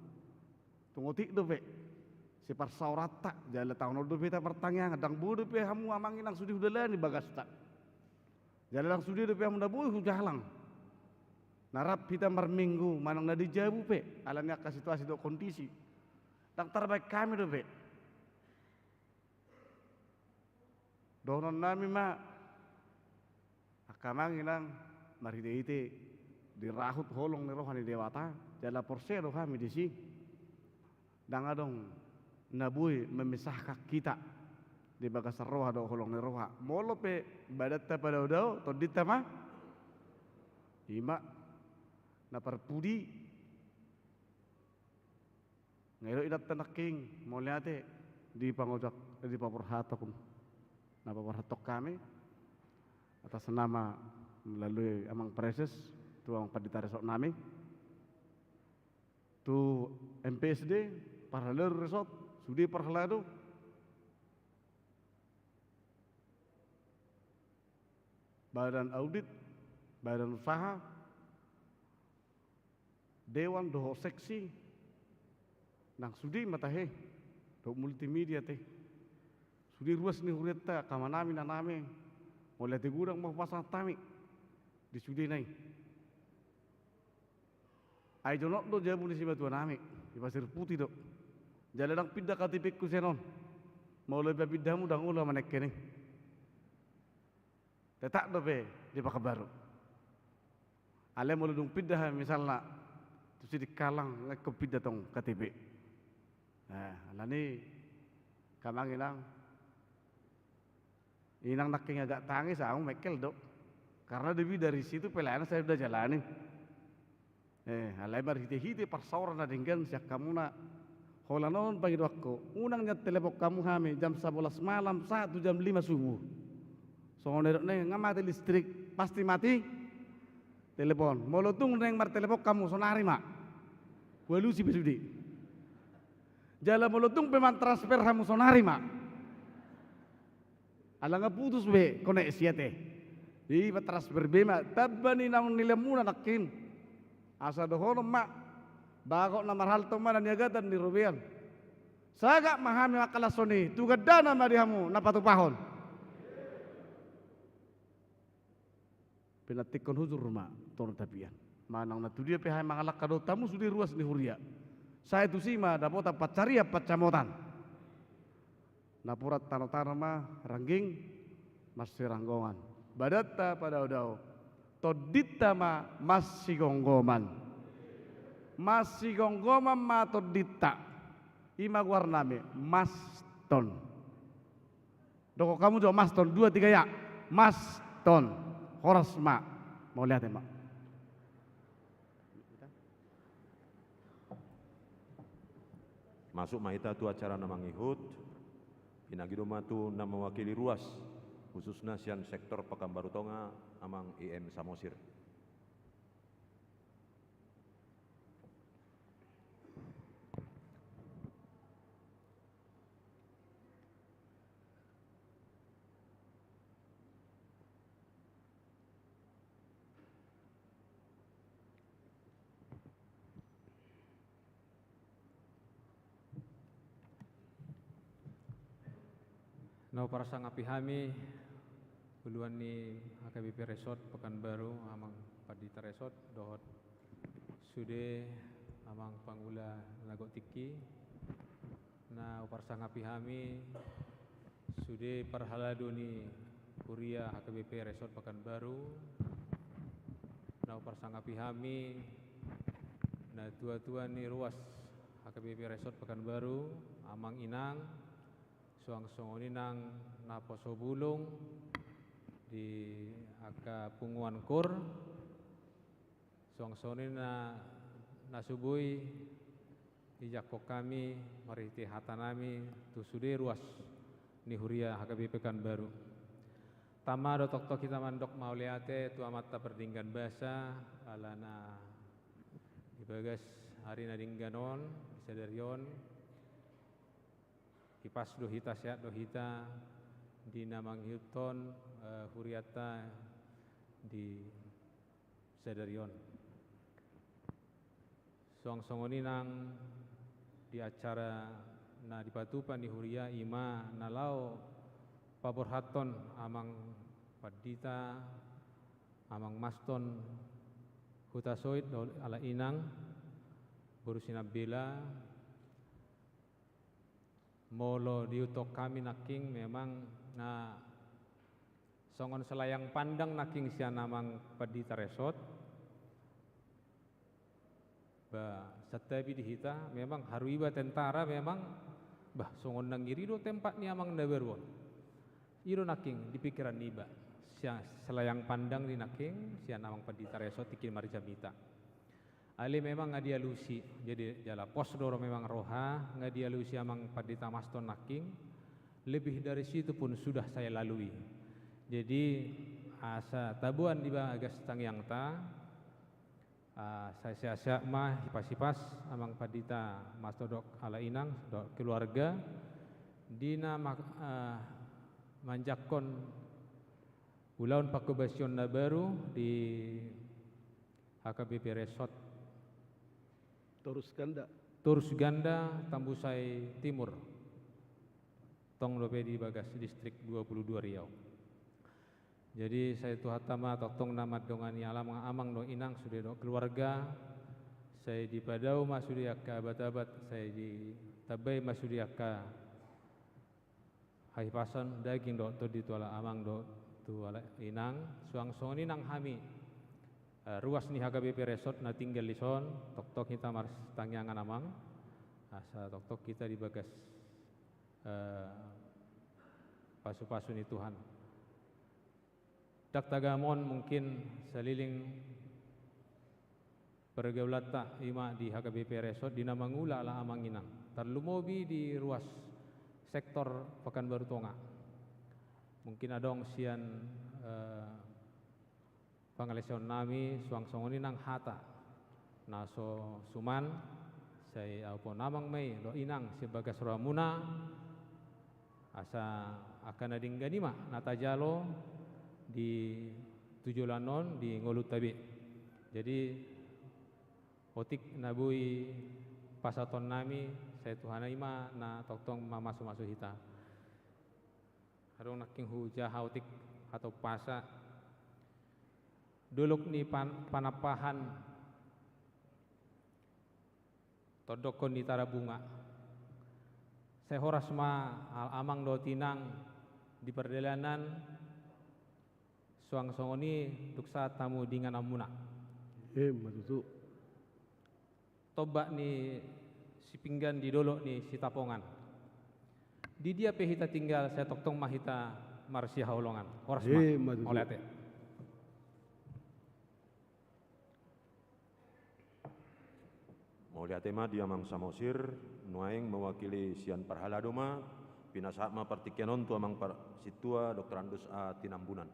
Tung otik dope siparsaoranta, jala taon on dope hita martangiangan, ndang boi dope hamu Amang Inang sude hudalani bagasta. Jala ndang sude dope hamu na boi hujalang. Na rap hita marminggu manang na di jabu pe, ala ni angka situasi dohot kondisi, ndang tarbaen hami dope. Dohononnami ma, angka Amang Inang, marhite-hite dirahut holong ni roha ni Debata, jala porsea do hami disi. Ndang adong na boi memisahkan hita di bagasan roha dohot holong ni roha. Molo pe badanta padao-dao, tondinta ma, i ma na parpudi. Nga i do inanta nangkin, mauliate di pangojak, di paborhathon na paborhathon hami atas nama melalui Amang Praeses tu Amang Pandita Resort nami, tu M P S D, parhalado resort, sude parhalado, badan audit, badan usaha, dewan dohot seksi, nang sude ma tahe, dohot multimedia te. Sude ruas ni hurianta, amanami, inanami, mauliate godang ma hupasahat hami di sudena i. Ai jonok do jabu ni simatuanami, di Pasir Putih do. Jala ndang pinda K T P-ku sian on. Molo ipapinda hamu ndang olo manangkin i. Tetap dope di Pakanbaru. Alai molo dung pinda hami misalna tu Sidikalang, nga ingkon pinda tong K T P. Nah, alani i, angka Amang Inang, inang nangkin agak tangis, ahu mengkel do. Karena demi dari situ pelayanan saya udah jalani. Eh, alai marhite-hite parsaoran na denggan sian hamuna. Holan on pangidoanku, unang nian telepon hamu hami jam sabolas malam sahat tu jam lima subuh. Songon na nidok na i, nga mate listrik, pasti mati telepon. Molo tung naeng martelepon hamu, sonari ma. Hualusi pe sude. Jala molo tung pe mantransfer hamu, sonari ma. Ala nga putus be koneksi i ate. Jadi mantransfer be ma, tamba ni naung nilaamuna nangkin. Asa dohonon ma, bagot na marhalto ma na niagatan ni robean. Sagat ma hami mangkalashon i, tu gandana ma di hamu na patupahon. Pinantikhon hujur ma toru tapian. Manang na tudia pe hami mangalangka dohot hamu sude ruas ni huria. Sai tusi ma dapotan pansarian pansamotan. Napuran tano-tano ma rangging marsiranggongan. Badanta padao-dao, tondinta ma marsigomgoman. Marsigomgoman ma tondinta. I ma goarnami, Maston. Dokkon hamu jo Maston, dua tiga ya. Maston. Horas ma. Mauliate ma. Masuk ma hita tu acara na mangihut. Pinangido ma tu na mewakili ruas. khususna sian sektor Pekanbaru Tonga, Amang I M Samosir. Na huparsangapi hami uluan ni H K B P Resort Pekanbaru, Amang Pandita Resort, dohot sude Amang Pangula na gok tingki. Na huparsangapi hami sude parhalado ni huria H K B P Resort Pekanbaru. Na huparsangapi hami natua-tua ni ruas H K B P Resort Pekanbaru, amang inang, suang songon i nang naposo bulung di angka punguan KUR. Suang songon i na, na so boi dijangkon hami marhite hatanami tu sude ruas ni huria H K B P Pekanbaru. Tama do tongtong hita mandok mauliate tu Amanta Pardenggan Basa, alana di bagas ari na denggan on, di sadari on, hipas do hita, sehat do hita, di na mangihuthon, eh, hurianta di sadari on. Suang songon i nang di acara na dipatupa ni huria, i ma na laho paborhathon Amang Pandita, Amang Maston Hutasoit dohot ala inang boru Sinambela. Molo diihuthon hami nangkin memang na songon selayang pandang nangkin sian Amang Pandita Resort. Ba, santabi di hita, memang haru iba tentara memang, bah, songon nang iri do tempat ni amang na baru on. I do nangkin di pikiran niba, sian selayang pandang di nangkin sian Amang Pandita Resort tingki marjamita. Alai memang nga dialusi, jadi jala pos do ro memang roha, nga dialusi Amang Pandita Maston nangkin, lebih dari situ pun sudah saya lalui. Jadi, asa taboan di bagas tangiangta, ah, sai sehat-sehat ma, hipas-hipas, Amang Pandita Maston dohot ala inang, dohot keluarga, di na ma-, ah, manjangkon ulaon pangkobasion na baru di H K B P Resort Torus Ganda. Torus Ganda, Tambusai Timur. Tong dope di bagas Distrik dua puluh dua Riau. Jadi, sai Tuhanta ma tongtong na mandongani amang, amang dohot inang, sude dohot keluarga, sai dipadao ma sude angka abat-abat, sai ditambai ma sude angka hahipason daging dohot tondi tu ala amang dohot tu ala inang, suang songon i nang hami, eh, ruas ni H K B P Resort na tinggal dison, tongtong hita marsitangiangan amang, asa tongtong hita di bagas, eh, pasu-pasu ni Tuhan. Ndang tagamon mungkin saleleng pergaulanta i ma di H K B P Resort di na mangula ala amang inang. Tarlumobi di ruas sektor Pekanbaru Tonga. Mungkin adong sian, eh, pangalaosion nami suang songon i nang hata na so suman, sai aupon amang ma i dohot inang sian bagas rohamuna, asa angka na denggan i ma na tajalo di tu joloan on di ngolunta be. Jadi, otik na boi pasahaton nami, sai Tuhan i ma na tongtong mamasu-masu hita. Adong nangkin hujaha otik hatop pasa. Dolok ni pan-, Panampahan, tondokkon ni Tarabunga. Sai horas ma a-, amang dohot inang di pardalanan, suang songon i dung sahat hamu di ingananmuna. Emma tutu. Tombak ni Sipinggan di dolok ni Sitapongan. Di dia pe hita tinggal, sai tongtong ma hita marsihaholongan. Horas ma. Emma tutu. Mauliate. Mauliate ma di Amang Samosir, nuaeng mewakili sian parhalado ma, Pinasahat ma partingkian on tu amang par-, sintua Doktor Andus A Tinambunan.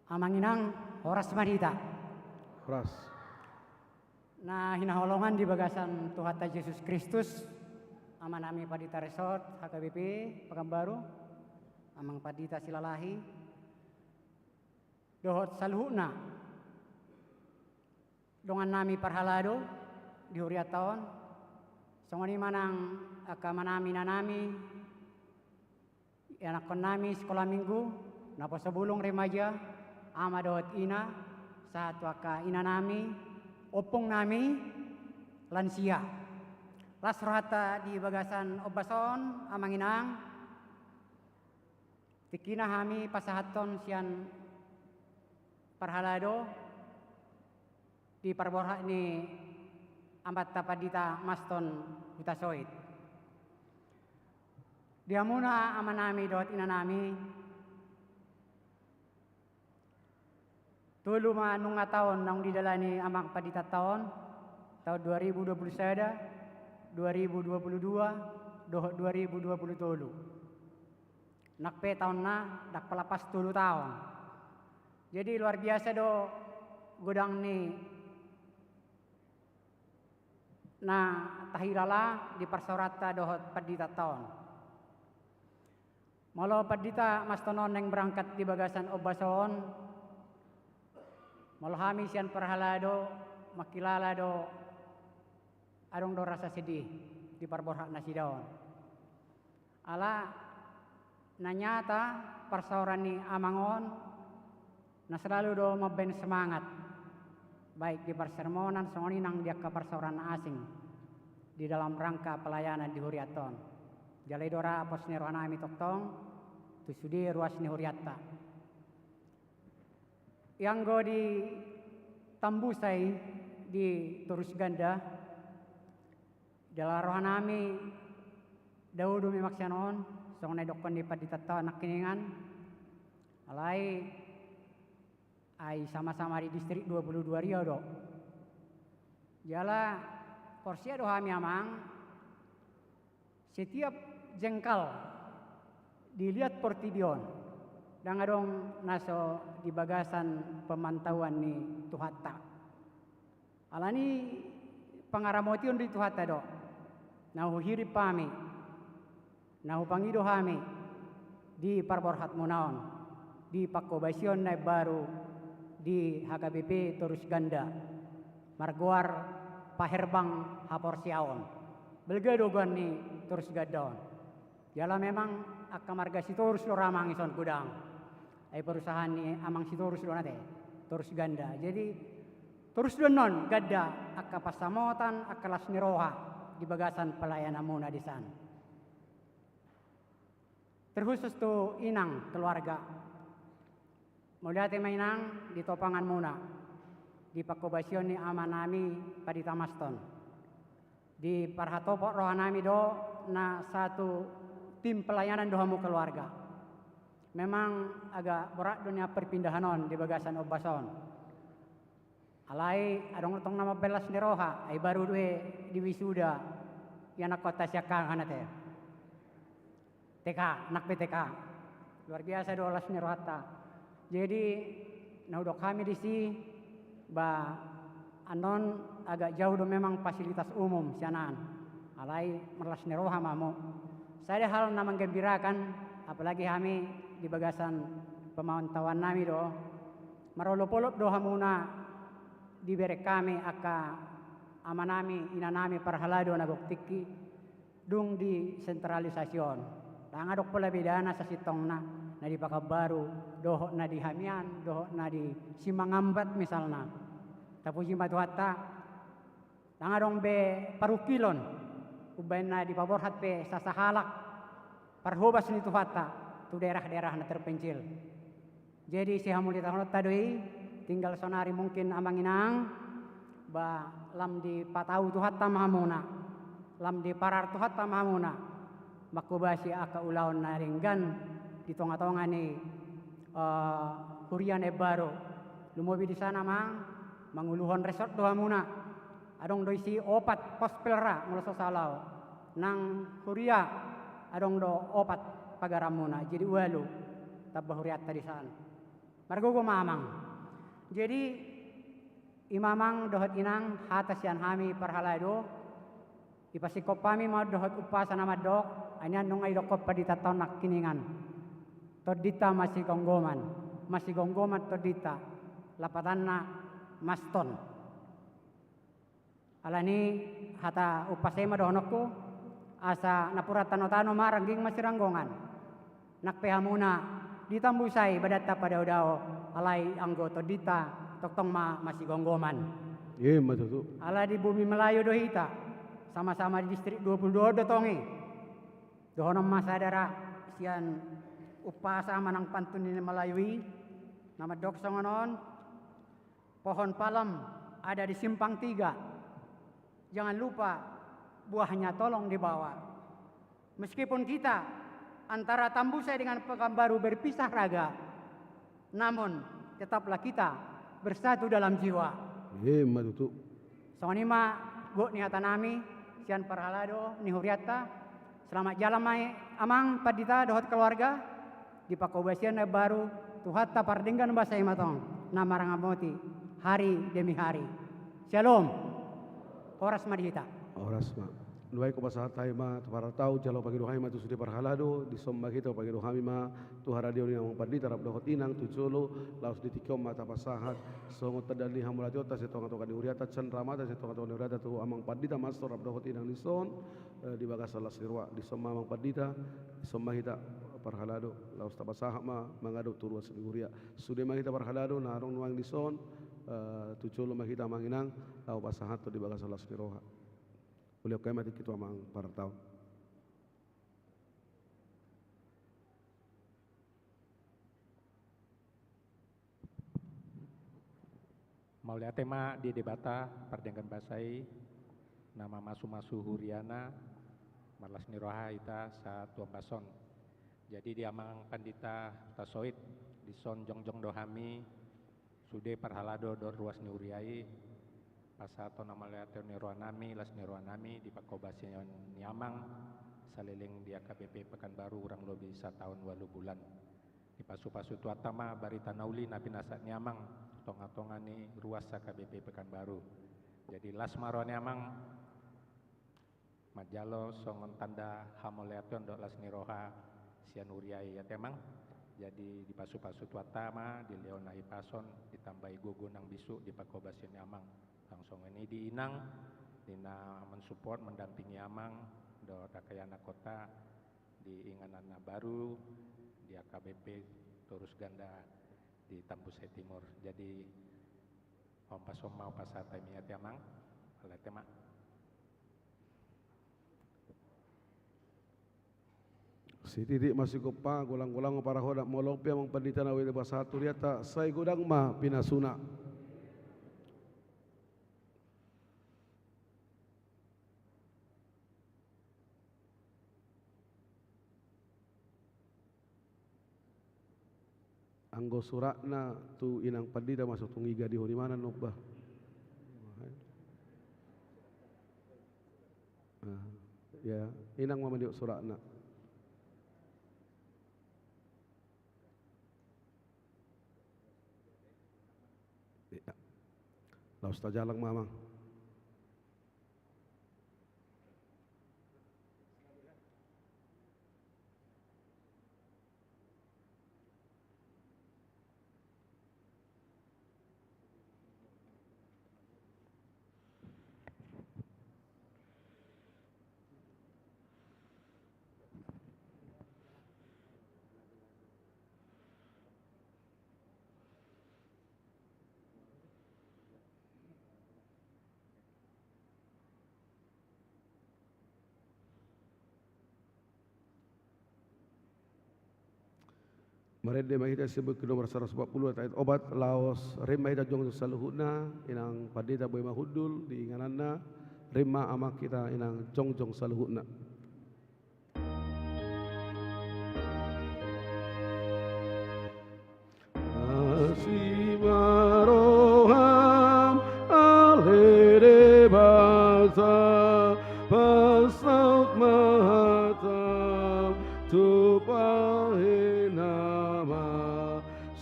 Amang inang, horas ma di hita. Horas. Na hinaholongan di bagasan Tuhanta Jesus Kristus, amanami Pandita Resort H K B P Pekanbaru, amang Pandita Silalahi, dohot saluhutna dongannami parhalado di hurianta on, songon i ma nang angka amanami, inanami, ianakkonnami sikola minggu, naposo bulung remaja, ama dohot ina, sahat tu angka inanami, ompungnami, lansia. Las rohanta di bagasan ombas on, amang inang, tingkina hami pasahathon sian parhalado di parborhat ni amanta Pandita Maston Hutasoit. Di hamuna amanami dohot inanami, tolu ma nunga taon naung didalani amang panditanta on, taon dua ribu dua puluh sada, dua ribu dua puluh dua, dohot dua ribu dua puluh tolu. Nang pe taonna ndang pola pas tolu taon. Jadi luar biasa do godang ni na tahilala di parsaoranta dohot panditanta on. Molo Pandita Maston on naeng berangkat di bagasan ombas on, molo hami sian parhalado mangkilala do adong do rasa sedih di parborhat nasida on. Ala na nyata parsaoran ni amang on na selalu do mambaen semangat, baik di parsermonan songon i nang di angka parsaoran na asing di dalam rangka pelayanan di hurianta on. Jala i do ra pos ni rohanami tongtong tu sude ruas ni hurianta. Ianggo di Tambusa i di Torus Ganda, jala rohanami dao do memang sian on, songon na didokkon ni panditanta nangkiningan, alai ai sama-sama di distrik dua puluh dua Riau do. Jala porsea do hami amang, setiap jengkal dilihat portibi on, ndang adong na so di bagasan pemantauan ni Tuhanta. Alani pangaramotion do i Tuhanta do na huhirim hami, na hupangido hami di parborhatmuna on, di pangkobasion na imbaru di H K B P Torus Ganda, margoar Paherbang Haporseaon. Balga do goar ni Torus Ganda on. Jala memang angka marga Sitorus do ra amang ison godang. Ai perusahaan ni amang Sitorus do na te, Torus Ganda. Jadi torus do annon ganda angka pansamotan, angka las ni roha di bagasan pelayananmuna di san. Terkhusus tu inang keluarga. Mauliate ma inang di topanganmuna di pangkobasion ni amanami Pandita Maston. Diparhatopot rohanami do na satu tim pelayanan do hamu keluarga. Memang agak borat do nian perpindahan on di bagasan ombas on. Alai adong tong na mambaen las ni roha, ai baru do i diwisuda ianakkonta sian hahang na te. T K, nang pe T K. Luar biasa do las ni rohanta. Jadi na hudok hami disi, ba annon agak jauh do memang fasilitas umum sian an. Alai marlas ni roha ma hamu. Sada hal na menggembirakan, apalagi hami di bagasan pemantauannami do, marolopolop do hamuna dibereng hami angka amanami, inanami parhalado na gok tingki, dung disentralisasi on. Ndang adong pola bedana sasintongna, na di Pekanbaru dohot na di Hamian dohot na di Simangambat misalna. Tapuji ma Tuhanta. Ndang adong be parungkilon umbaen na dipaborhat pe sasahalak parhobas ni Tuhanta tu daerah-daerah na terpencil. Jadi sihamuliatehononta do i, tinggal sonari mungkin amang inang, ba lam dipatau Tuhanta ma hamuna, lam diparar Tuhanta ma hamuna, mangkobasi angka ulaon na denggan di tonga-tonga ni, eh, huria na imbaru, Lumobi di son amang, manguluhon resort do hamuna. Adong do disi opat pos pelra molo so sala au. Nang huria adong do opat pagaramuna, jadi ualu tamba hurianta di son. Margogo ma amang. Jadi i ma amang dohot inang hata sian hami parhalado. Dipasingkop hami ma dohot umpasa na mandok, ai nian nunga didokkon pandita on nangkiningan. Tondinta masigomgoman, masigomgoman tondinta, lapatanna maston. Alani hata umpasa i ma dohononku, asa napuran tanotano ma rangging masiranggongan. Nang pe hamuna ditambusai badanta padaodao, alai anggo tondinta tongtong ma masigomgoman. Ima tutu. Ala di bumi Melayu do hita, sama-sama di distrik dua puluh dua do tong i. Dohonon ma sada ra sian umpasa manang pantun ni Melayu i, na mandok songon on. Pohon palem ada di simpang tiga. Jangan lupa buahnya tolong dibawa. Meskipun kita antara Tambusai dengan Pekanbaru berpisah raga, namun tetaplah kita bersatu dalam jiwa. Ima tutu. Songon i ma gok ni hata nami sian parhalado ni hurianta. Selamat jalan ma i amang pandita dohot keluarga. Di pangkobasion na baru, Tuhanta pardenggan basa i ma tong na marangamoti hari demi hari. Syalom. Horas ma di hita. Horas ma. Nuaeng hupasahat hami ma tu parhalado, jalo pangidoan hami ma tu sude parhalado, dison ma hita hupangido hami ma tu haradeon ni amang pandita rap dohot inang tu jolo, laos di tingki on ma tapasahat songon tanda ni hamuliateonta sian tonga-tonga ni hurianta, canramata sian tonga-tonga ni hurianta tu amang pandita mastor rap dohot inang dison. Eh, di bagasan las ni roha, dison ma amang pandita, dison ma hita parhalado, laos tapasahat ma mangadop tu ruas ni huria. Sude ma hita parhalado na adong nuaeng dison, eh, tu jolo ma hita amang inang, laho pasahathon di bagasan las ni roha. Ulihon hami ma tingki tu amang parhalado. Mauliate ma di Debata pardenggan basa i, na mamasu-masu huriana, marlas ni roha hita sahat tu ombas on. Jadi di amang pandita tasoit, dison jongjong do hami, sude parhalado dohot ruas ni huria i, pasahathon hamauliateon ni roha nami, las ni roha nami, di pangkobasion ni amang, saleleng di H K B P Pekanbaru hurang lobi sataon ualu bulan. Dipasu-pasu Tuhanta ma barita na uli na pinasahat ni amang tu tonga-tonga ni ruas H K B P Pekanbaru. Jadi las ma roha ni amang manjalo songon tanda hamauliateon dohot las ni roha sian huria i, ate amang. Jadi dipasu-pasu Tuhanta ma, dilehon hahipason, ditambai gogo nang bisuk di pangkobasion ni amang. Laos songon i di inang, di na mensupport, mendampingi amang dohot angka ianakhonta di inganan na baru di H K B P Torus Ganda di Tambusai Timur. Jadi ombas on ma hupasahat hami, ate amang. Mauliate ma. Sititik ma sigompa, golang-golang ma parhoda, molo pe amang pandita na boi dipasahat hurianta, sai godang ma pinasuna. Anggo suratna tu inang pandita ma so tung i, gadihon i ma na nomba. Ah, ya, inang ma manjou suratna. Ya. Laos tajalang ma amang. Marende ma hita sian buku nomor saratus opat pulu ayat opat, laos rap ma hita jongjong saluhutna, inang pandita boi ma hundul di ingananna, rap ma amang hita inang jongjong saluhutna. Asi ma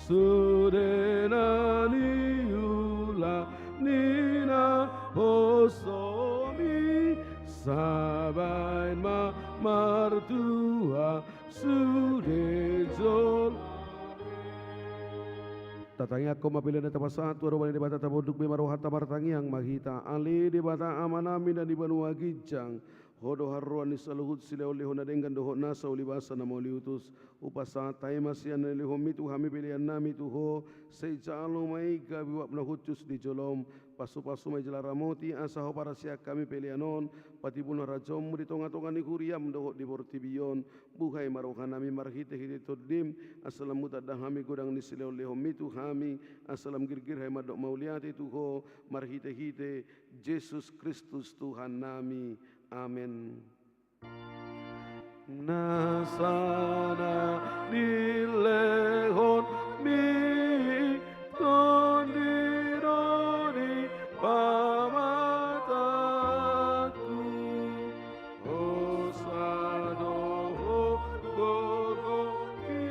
Sude na niula ni naposomi, sabaen ma martua sude jolo. Tatangiangkon ma pelean na tapasahat tu adopan ni Debata, tapunduk be ma rohanta, martangiang ma hita. Ale Debata Amanami na di banua ginjang, Ho do haroroan ni saluhut silehonlehon na denggan dohot nasa ulibasa na mauliutus. Hupasahat hami ma sian na nilehonMi tu hami peleannami tu Ho, sai jalo ma i gabe uap na hushus di joloM. Pasupasu ma i jala ramoti, asa huparsiajar hami pelean on, patimbulhon harajaonMu di tongatonga ni huriaM dohot di portibi on. Buhai ma rohanami marhitehite TondiM, asa lam hutanda hami godang ni silehonlehonMi tu hami, asa lam girgir hami mandok mauliate tu Ho, marhitehite Jesus Kristus Tuhannami. Amen. Nasa na nilehonMi, Tondi do di pamatangku, hosa dohot gogo i,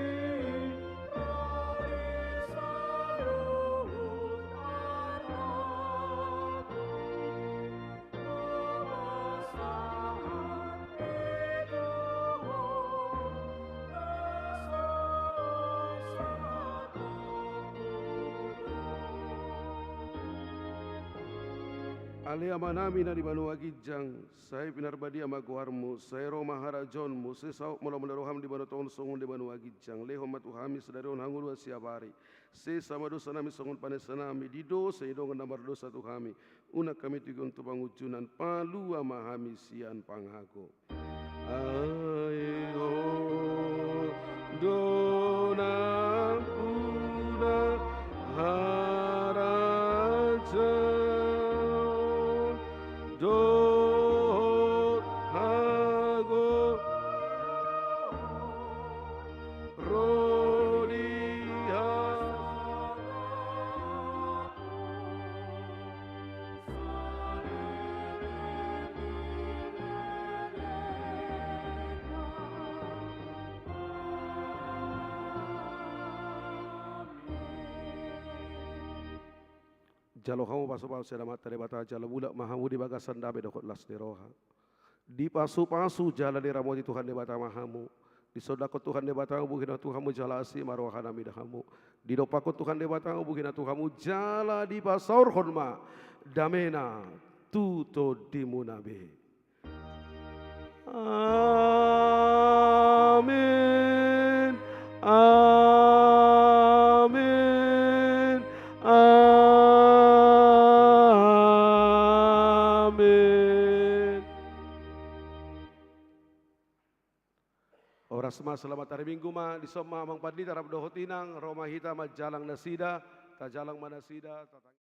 Ale Amanami na di banua ginjang, sai pinarbadia ma goarMu, sai ro ma harajaonMu, sai saut ma lomo ni rohaM di banua tonga on songon na di banua ginjang. Lehon ma tu hami sadari on hangoluan siapari. Sesa ma dosanami songon panesanami di dosa ni dongan na mardosa tu hami. Unang hami togihon tu pangunjunan, palua ma hami sian pangago. Ai Ho do nampuna harajaon dohot hagogoon ro di hami. Jalo hamu pasupasu sian Amanta Debata, jala mulak ma hamu di bagasan dame dohot las ni roha. Dipasupasu jala diramoti Tuhan Debata ma hamu. Disondangkon Tuhan Debata buhina tu hamu jala asi ma rohana mida hamu. Didompakkon Tuhan Debata buhina tu hamu jala dipasaorhon ma damena tu tondimuna be. Amen. Amen. Amen. Horas ma, selamat hari Minggu ma, dison ma Amang Pandita rap dohot Inang, ro ma hita manjalang nasida, tajalang ma nasida, tatang-